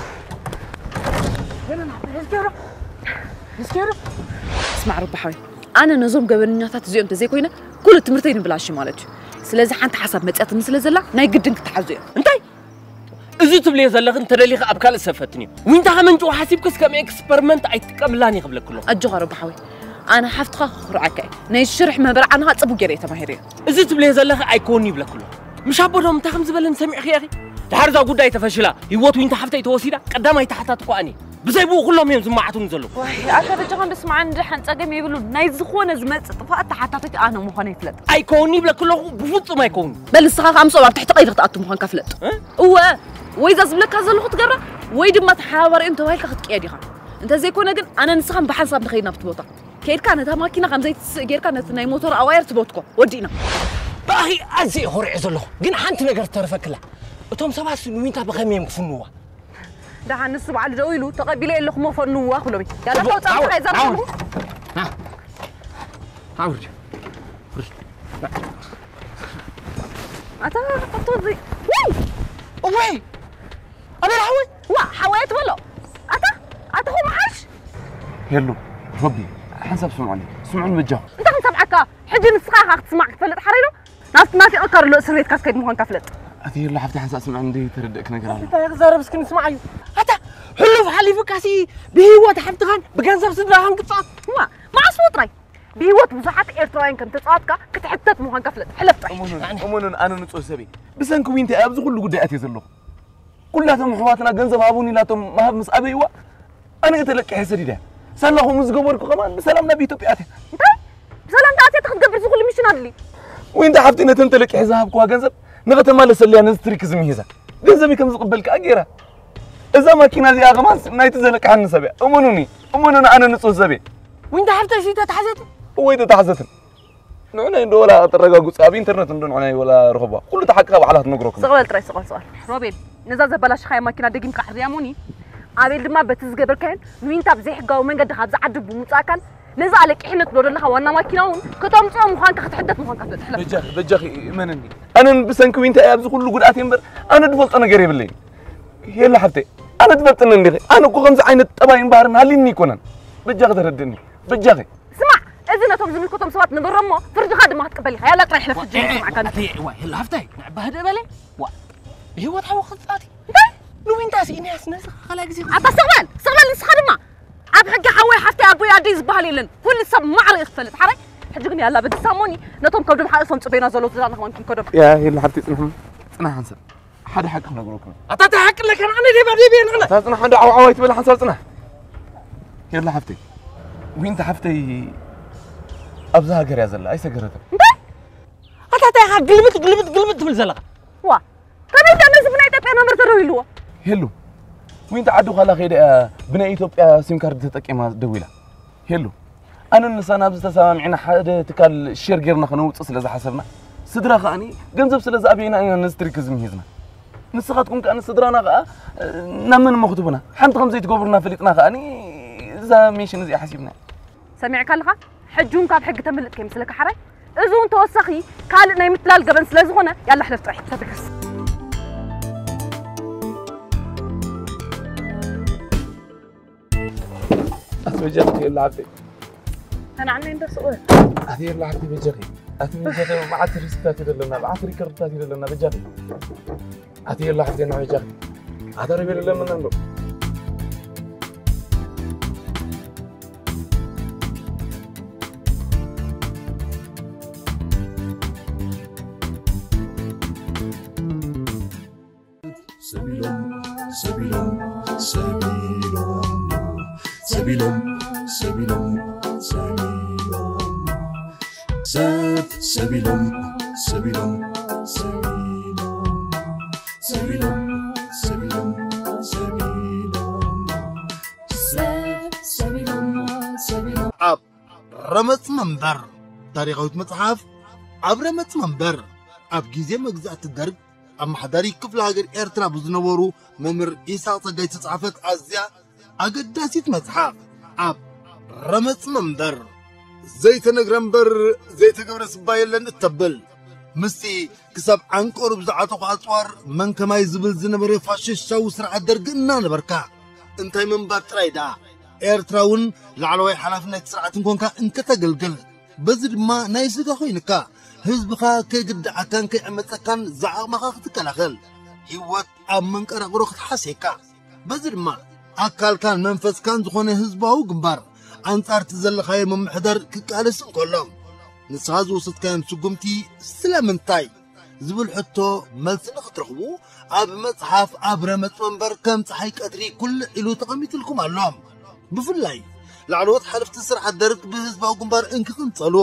እስማዕ ሩባ ሓወይ፣ ኣነ ነዞም ገበነኛታት እዚኦም እንተዘይኮይነ ኩሉ ትምህርተይ ንብላሽ ማለት እዩ። ስለዚ ሓንቲ ሓሳብ መፅያትኒ ስለ ዘላ ናይ ግድን ክትሓዙ እዮም። እንታይ? እዚ ትብልዮ ዘለኺ እንተደሊኺ ኣብ ካልእ ሰብ ፈትንዮ። ዊንታ ከመንጭዋ ሓሲብክስ ከም ኤክስፐሪመንት ኣይትጥቀምላን እየ ክብለኪ ኣለኹ። ኣጆኻ ሩባ ሓወይ፣ ኣነ ሓፍትኻ ክኹርዓካ እየ። ናይ ሽርሒ መበርዓንኻ ፅቡቅ ገይረ እየ ተማሂረዮ። እዚ ትብልዮ ዘለኺ ኣይኮን ይብለኪ ኣለኹ። ምሽ ኣቦዶም እንታይ ከም ዝበለኒ ሰሚዕኽዮ ኢኺ? ድሓር እዛ ጉዳይ ተፈሽላ፣ ህይወት ዊንታ ሓፍተይ ተወሲዳ፣ ቀዳማይ ተሓታቲ እኮ ኣነ እየ። ብዘይ ብኡ ኩሎም እዮም ዝመዓቱኒ ዘለዉ። ዋይ፣ ኣታ በጃኻ እንዶ ስምዓኒ፣ ደሓን ጸገም የብሉን። ናይ ዝኾነ ዝመጽእ ጥፍኣት ተሓታቲት ኣነ ምዃነይ ፍለጥ። ኣይከውን'ዩ ይብለኪ ኣለኹ፣ ብፍጹም ኣይከውን'ዩ። በል ንስኻ ከኣ ምስኦም ኣብ ትሕቲ ቀይዲ ክትኣቱ ምዃንካ ፍለጥ። እ? እወ፣ ወይ እዛ ዝብለካ ዘለኹ ትገብራ፣ ወይ ድማ ተሓባባሪ እዮም ተባሂልካ ክትቅየድ ኢኻ። እንተዘይኮነ ግን ኣነ ንስኻን ብሓንሳብ ንኸይድ ናብቲ ቦታ። ከይድካ ነታ ማኪና ከም ዘይትስእ ጌርካ ነቲ ናይ ሞተር ኣዋየር ትቦትኮ። ወዲእና። ብኣኺ ኣዝየ እየ ኮሪዐ ዘለኹ፣ ግን ሓንቲ ነገር ትተርፈክላ። እቶም ሰባት ንዊንታ ብኸመይ እዮም ክፍንዋ? ደሓን ንሱ ባዕሉ ደው ኢሉ፣ "ተቐቢለ ኣለኹ እሞ ፈንውዋ" ክብሎም እዩ። ያላ፣ እቦ፣ ተውጻእ፣ ዓወት፣ እንታይ ዘርግሑ? ዓወት። ና። ዓውርድ። ውርድ። ኣታ፣ ኣቶ፣ እዚ፣ ውይ! እወይ! ኣበይ ሓወይ? ዋ፣ ሓወይ ትበሎ። ኣታ፣ ኣታ፣ ኹም ሓሽ? የሉ፣ ረቢ፣ ሓንሳብ ስምዑኒ። ስምዑኒ በጃኹም። እንታይ ክንሰምዓካ? ሕጂ ንስኻ ኢኻ ክትስማዕ ክትፈልጥ ሓረይ ዶ? ናብቲ ናፊቐካ ዘሎ እስር ቤትካ ክትከይድ ምዃንካ ፍለጥ። ኣቲ የሉ ሓፍቲ ሓንሳብ ስምዑኒ፣ እንደ ተረደእክ ነገር ኣሎ። እንታይ ክዛረብ እስኪ ንስማዓዩ። ኣታ፣ ሕሉፍ ሓሊፉካሲ ብህይወት ሓፍትኻን ብገንዘብ ስድራኻን ክትጻወት? ዋ፣ መዓስ ጥራይ? ብህይወት ብዙሓት ኤርትራውያን ከም ተጻዋትካ ክትሕተት ምዃንካ ፍለጥ። ሕለፍ ጥራይ። እመኑን፣ እመኑን፣ ኣነ ንጹህ ሰብ እየ። ብሰንኪ ዊንታ እየ ኣብዚ ኩሉ ጉዳያት እየ ዘለኹ። ኩላቶም ኣሕዋትና ገንዘብ ሃቡን ኢላቶም ምሃብ ምስ ኣበይዋ፣ ኣነ እየ ተለቂሐ ሰዲደ። ሳላ ከምኡ ዝገበርኩ ከማን ብሰላም ናብ ኢትዮጵያ ኣትያ። እንታይ? ብሰላም ተኣትያ ክትገብር ዝኹሉ ሚሽን ኣድሊ? ዊንታ ሓፍቲ፣ ነተን ተለቂሐ ዝሃብኩዋ ገንዘብ ንኸተማለሰልያ ነዚ ትሪክ ዝምሂዛ። ገንዘበይ ከም ዝቕበል ከኣ ገይራ። እዛ ማኪና እዚኣ ከማን ናይቲ ዘለቅሓኒ ሰብ እያ። እመኑኒ፣ እመኑኒ፣ ኣነ ንጹህ ሰብ እየ። ዊንታ ሓፍተይ ተታሕዘት? እወ፣ ኣይተታሕዘትን። ንዑ ናይ እንዶ ወላ ተረጋግጹ፣ ኣብ ኢንተርነት እንዶ ንዑ ናይ ወላ ረኸቧ። ኩሉ እቲ ሓቂ ካብ ሓላት ነግረኩም። ስቕ በል ጥራይ፣ ስቕ በል፣ ስቕ በል። ሮቤል፣ ነዛ ዘበላሽኻያ ማኪና ደጊምካ ሕርያ እሞኒ። ኣቤል ድማ በቲ ዝገበርካዮን ንዊንታ ብዘይሕጋዊ መንገዲ ካብዚ ዓዲ ብምውጻእካን ነዚ ኣለቂሕነት ዶ ዘለኻ ዋና ማኪና እውን ከተምጽኦ ምዃንካ ክትሕተት ምዃንካ ፍለጥ። ሕለፍ። በጃኺ፣ በጃኺ እመንኒ። ኣነን ብሰንኪ ዊንታ እየ ኣብዚ ኩሉ ጉድኣት እምበር ኣነ ዝፈልጦ ነገር የብለይን። የላ ሓፍተይ፣ ኣነ ትፈልጥኒ እንዲኺ። ኣነ እኮ ከምዚ ዓይነት ጠባይን ባህርን ሃልይኒ ኣይኮነን። በጃኺ ተረድእኒ። በጃኺ። ስማዕ፣ እዚ ነቶም ዝምልከቶም ሰባት ንገሮም እሞ ፍርድኻ ድማ ክትቅበል ኢኻ። ያላ ጥራይ ሕለፍ፣ ሕጂ እ፣ እ፣ ይስማዕካ። ኣቲ፣ ዋይ፣ ህላ ሃፍታይ፣ ንዕባ ህድእ በለ። ዋ፣ ብህይወት ሓወ ክጻቲ። እንታይ? ንዊንታ ስኢናያስ ነዚ ካልኣይ ግዜ ኣታ ስቕ በል፣ ስቕ በል ንስኻ ድማ። ኣብ ሕጊ ሓወይ፣ ሓፍተይ፣ ኣቦይ፣ ኣደይ ዝበሃል የለን። ኩሉ ሰብ ማዕረ እዩ ክፈልጥ። ሓራይ? ሕጂ ግን ያላ በዲ ሳሞኒ ነቶም ከብዶም ሓቂሶም ጽበዩና ዘለዉ ዝራእና ከማን ክንከዶም። ያ፣ የላ ሓፍተይ፣ ጽንሑ፣ ጽንሕ ሓንሳብ። ሓደ ሓቂ ክነግረኩም። ኣታ እንታይ ሓቂ ኣለካ? ንዓና ደባ ደብ እየ ንዓና። ኣታ ጽናሕ፣ ሓደ ዓው ዓው ኣይትበል፣ ሓንሳብ ጽናሕ። የላ ሓፍተይ፣ ዊንታ ሓፍተይ ኣብዛ ሃገር እያ ዘላ፣ ኣይሰገረትን። እንታይ? ኣታ እንታይ ኢኻ ግልብጥ ግልብጥ ግልብጥ ትብል ዘለኻ? ዋ፣ ከመይ ኢልካ ነዚ ብናይ ኢትዮጵያ ነምበር ተደዊልዎ? ሄሉ፣ ዊንታ ዓዲ ኳላ ከይዳ እያ ብናይ ኢትዮጵያ ሲም ካርድ ተጠቂማ ደዊላ። ሄሉ፣ ኣነን ንሳን ኣብዚ ተሰማሚዕና ሓደ ትካል ሼር ጌርና ከነውጽእ ስለ ዝሓሰብና፣ ስድራ ከኣኒ ገንዘብ ስለ ዝኣበየና ኢና ነዚ ትሪክ እዚ ምሂዝና። ንስኻትኩም ከኣ ንስድራና ከኣ ናብ መን እሞ ክትቡና? ሓንቲ ከም ዘይትገብሩና ፈሊጥና ከኣኒ እዛ ሜሽን እዚኣ ሓሲብና። ሰሚዕካ ኣለኻ? ሕጂ እውን ካብ ሕጊ ተምልጥ ከይመስለካ ሓራይ። እዚ እውን ተወሳኺ ካልእ ናይ ምትላል ገበን ስለ ዝኾነ፣ ያላ ሕለፍ ጥራይ። ተተከስ። ኣቲ በጃኺ የላ ሓፍተይ። ተናዕነይ እንዶ ስቕ በል። ኣቲ የላ ሓፍተይ በጃኺ። ኣቲ በጃኺ መዓት ሪስክታት እዩ ዘለና፣ መዓት ሪከርድታት እዩ ዘለና፣ በጃኺ። ኣቲ የላ ሓፍተይ፣ ንዓ በጃኺ። ኣታ ረቤ ለለምና እንዶ። ሰቢሎም፣ ሰቢሎም፣ ሰቢሎም፣ ሰቢሎም፣ ሰቢሎም፣ ሰቢሎም፣ ሰብ፣ ሰቢሎም፣ ሰቢሎም፣ ሰቢሎም፣ ሰቢሎም፣ ሰቢሎም፣ ሰቢሎም፣ ሰብ፣ ሰቢሎም፣ ሰቢሎም። ኣብ ረመጽ መንበር፣ ታሪኻዊት መጽሓፍ ኣብ ረመጽ መንበር፣ ኣብ ግዜ መግዛእቲ ደርግ ኣመሓዳሪ ክፍለ ሃገር ኤርትራ ብዝነበሩ መምህር ኢሳቕ ጸጋይ ዝተጻሕፈት ኣዝያ ኣገዳሲት መጽሓፍ ኣብ ረመጽ መንበር። ዘይተነግረ እምበር ዘይተገብረ ስባ የለን እተብል፣ ምስቲ ክሳብ ዓንቀሩ ብዝዓጠቑ ኣጽዋር መን ከማይ ዝብል ዝነበረ ፋሽስታዊ ስርዓት ደርጊ እናነበርካ፣ እንታይ ምንባር ጥራይ ደኣ፣ ኤርትራ እውን ላዕለዋይ ሓላፍነት ስርዓት እንኮንካ እንከተገልግል፣ በዚ ድማ ናይ ስጋ ኮይንካ፣ ህዝብኻ ከይግድዓካን ከይዕመጸካን ዝዓቕምኻ ክትከላኸል፣ ህይወት ኣብ መንቀራቕሮ ክትሓስየካ፣ በዚ ድማ ኣካልካን መንፈስካን ዝኾነ ህዝባዊ ግንባር ኣንጻር እቲ ዘለኻዮ ምምሕዳር ክቃለስ እንከሎ፣ ንስኻ ዝወሰድካዮም ስጉምቲ ስለምንታይ ዝብል ሕቶ መልሲ ንኽትረኽቡ፣ ኣብ መጽሓፍ ኣብ ረመጽ መንበር ከም ጸሓይ ቀትሪ ኩልዕ ኢሉ ተቐሚጥልኩም ኣሎ። ብፍላይ ላዕለዎት ሓለፍቲ ስርዓት ደርግ ብህዝባዊ ግንባር እንክቕንጸሉ፣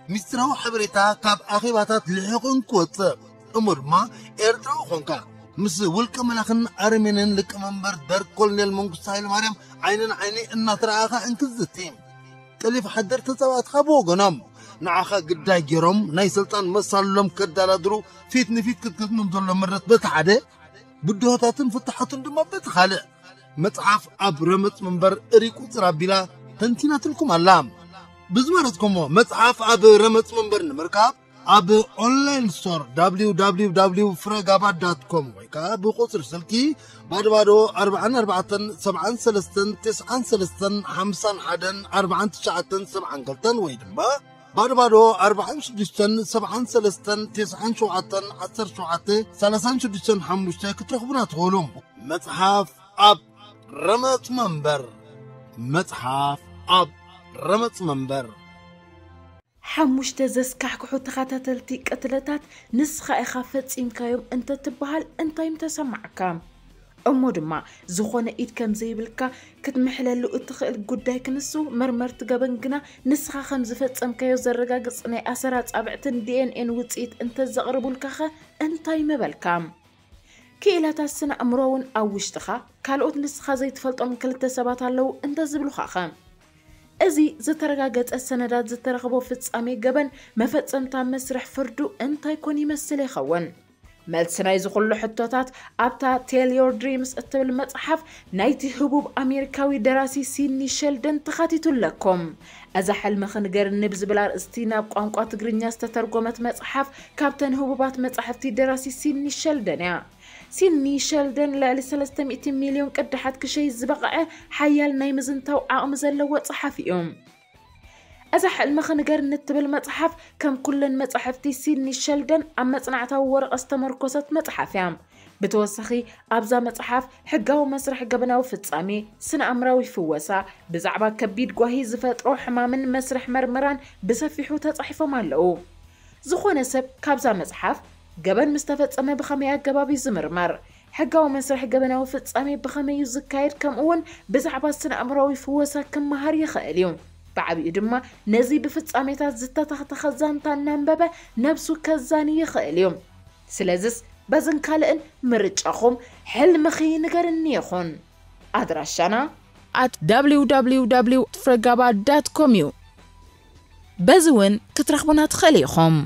ሚስጥራዊ ሓበሬታ ካብ ኣኼባታት ልሒቑ እንክወጽእ፣ እሞ ድማ ኤርትራዊ ኾንካ ምስ ውልቀ መላኽን ኣረሜንን ሊቀመንበር ደርግ ኮሎኔል መንግስቱ ሃይለማርያም ዓይኒ ንዓይኒ እናተረኣኻ እንክዝቲ፣ ቀሊፍ ሓደር ተጻባእትኻ ብወገኖም ንዓኻ ግዳይ ገይሮም ናይ ስልጣን መሳልሎም ከዳላድሩ ፊት ንፊት ክትገጥሞም ዘሎ ምረት በቲ ሓደ፣ ብድሆታትን ፍታሓቱን ድማ በቲ ካልእ፣ መጽሓፍ ኣብ ረመጽ መንበር እሪ ቁጽር ኣቢላ ተንቲናትልኩም ኣላ። ብዝመረጽኩሞ መጽሓፍ ኣብ ረመጽ መንበር ንምርካብ ኣብ ኦንላይን ስቶር www ፍረጋባ ዳት ኮም ወይ ከኣ ብቁጽሪ ስልኪ ባዶ ባዶ ኣርባዓን ኣርባዕተን ሰብዓን ሰለስተን ተስዓን ሰለስተን ሓምሳን ሓደን ኣርባዓን ትሽዓተን ሰብዓን ክልተን ወይ ድማ ባዶ ባዶ ኣርባዓን ሽዱሽተን ሰብዓን ሰለስተን ተስዓን ሸውዓተን ዓሰርተ ሸውዓተ ሰላሳን ሽዱሽተን ሓሙሽተ ክትረኽቡና ትኽእሉ። መጽሓፍ ኣብ ረመጽ መንበር። መጽሓፍ ኣብ ረመጽ መንበር። ሓሙሽተ ዘስካሕክሑ ተኸታተልቲ ቅትለታት ንስኻ ኢኻ ፈጺምካዮም እንተትበሃል እንታይ ምተሰማዕካ? እሞ ድማ ዝኾነ ኢድ ከም ዘይብልካ ክትምሕለሉ እትኽእል ጉዳይ ክንሱ፣ መርመርቲ ገበን ግና ንስኻ ከም ዝፈጸምካዮ ዘረጋግጽ ናይ ኣሰር ኣጻብዕትን ዲ ኤን ኤን ውጽኢት እንተዘቕርቡልካኸ እንታይ ምበልካ? ክኢላታት ስነ ኣእምሮ እውን ኣብ ውሽጥኻ ካልኦት ንስኻ ዘይትፈልጦም ክልተ ሰባት ኣለዉ እንተዝብሉኻኸ? እዚ ዝተረጋገጸ ሰነዳት ዝተረኽቦ ፍጻሜ ገበን መፈጸምታ መስርሕ ፍርዱ እንታይ ኮን ይመስል ይኸውን? መልሲ ናይዚ ኩሉ ሕቶታት ኣብታ Tell Your Dreams እትብል መጽሓፍ ናይቲ ህቡብ ኣሜሪካዊ ደራሲ ሲድኒ ሸልደን ተኻቲቱ ኣለኩም። እዛ ሕልሚ ክንገርኒ ብዝብል ኣርእስቲ ናብ ቋንቋ ትግርኛ ዝተተርጎመት መጽሓፍ ካብተን ህቡባት መጻሕፍቲ ደራሲ ሲድኒ ሸልደን እያ። ሲድኒ ሸልደን ልዕሊ ሰለስተ ሚእቲ ሚልዮን ቅዳሓት ክሸይ ዝበቕዐ ሓያል ናይ ምዝንታው ዓቕሚ ዘለዎ ጸሓፊ እዩ። እዛ ሕልሚ ክንገርኒ እትብል መጽሓፍ ከም ኩለን መጻሕፍቲ ሲድኒ ሸልደን ኣብ መጽናዕታዊ ወረቐት ዝተመርኮሰት መጽሓፍ እያ። ብተወሳኺ ኣብዛ መጽሓፍ ሕጋዊ መስርሕ ገበናዊ ፍጻሜ፣ ስነ ኣእምራዊ ፍወሳ፣ ብዛዕባ ከቢድ ጓሂ ዝፈጥሮ ሕማምን መስርሕ መርመራን ብሰፊሑ ተጻሒፎም ኣለዉ። ዝኾነ ሰብ ካብዛ መጽሓፍ ገበን ምስ ተፈጸመ ብኸመይ ኣገባብ እዩ ዝምርመር? ሕጋዊ መስርሕ ገበናዊ ፍጻሜ ብኸመይ እዩ ዝካየድ? ከምኡ እውን ብዛዕባ ስነ ኣእምራዊ ፍወሳ ክመሃር ይኽእል እዩ። ብዓቢኡ ድማ ነዚ ብፍጻሜታት ዝተተኽተኸ ዛንታ እናንበበ ነብሱ ከዛኒ ይኽእል እዩ። ስለዝስ በዝን ካልእን ምርጫኹም ሕልምኺ ንገርኒ ይኹን። ኣድራሻና at www ፍረጋባ ዳት ኮም እዩ። በዚ እውን ክትረኽቡና ትኽእል ኢኹም።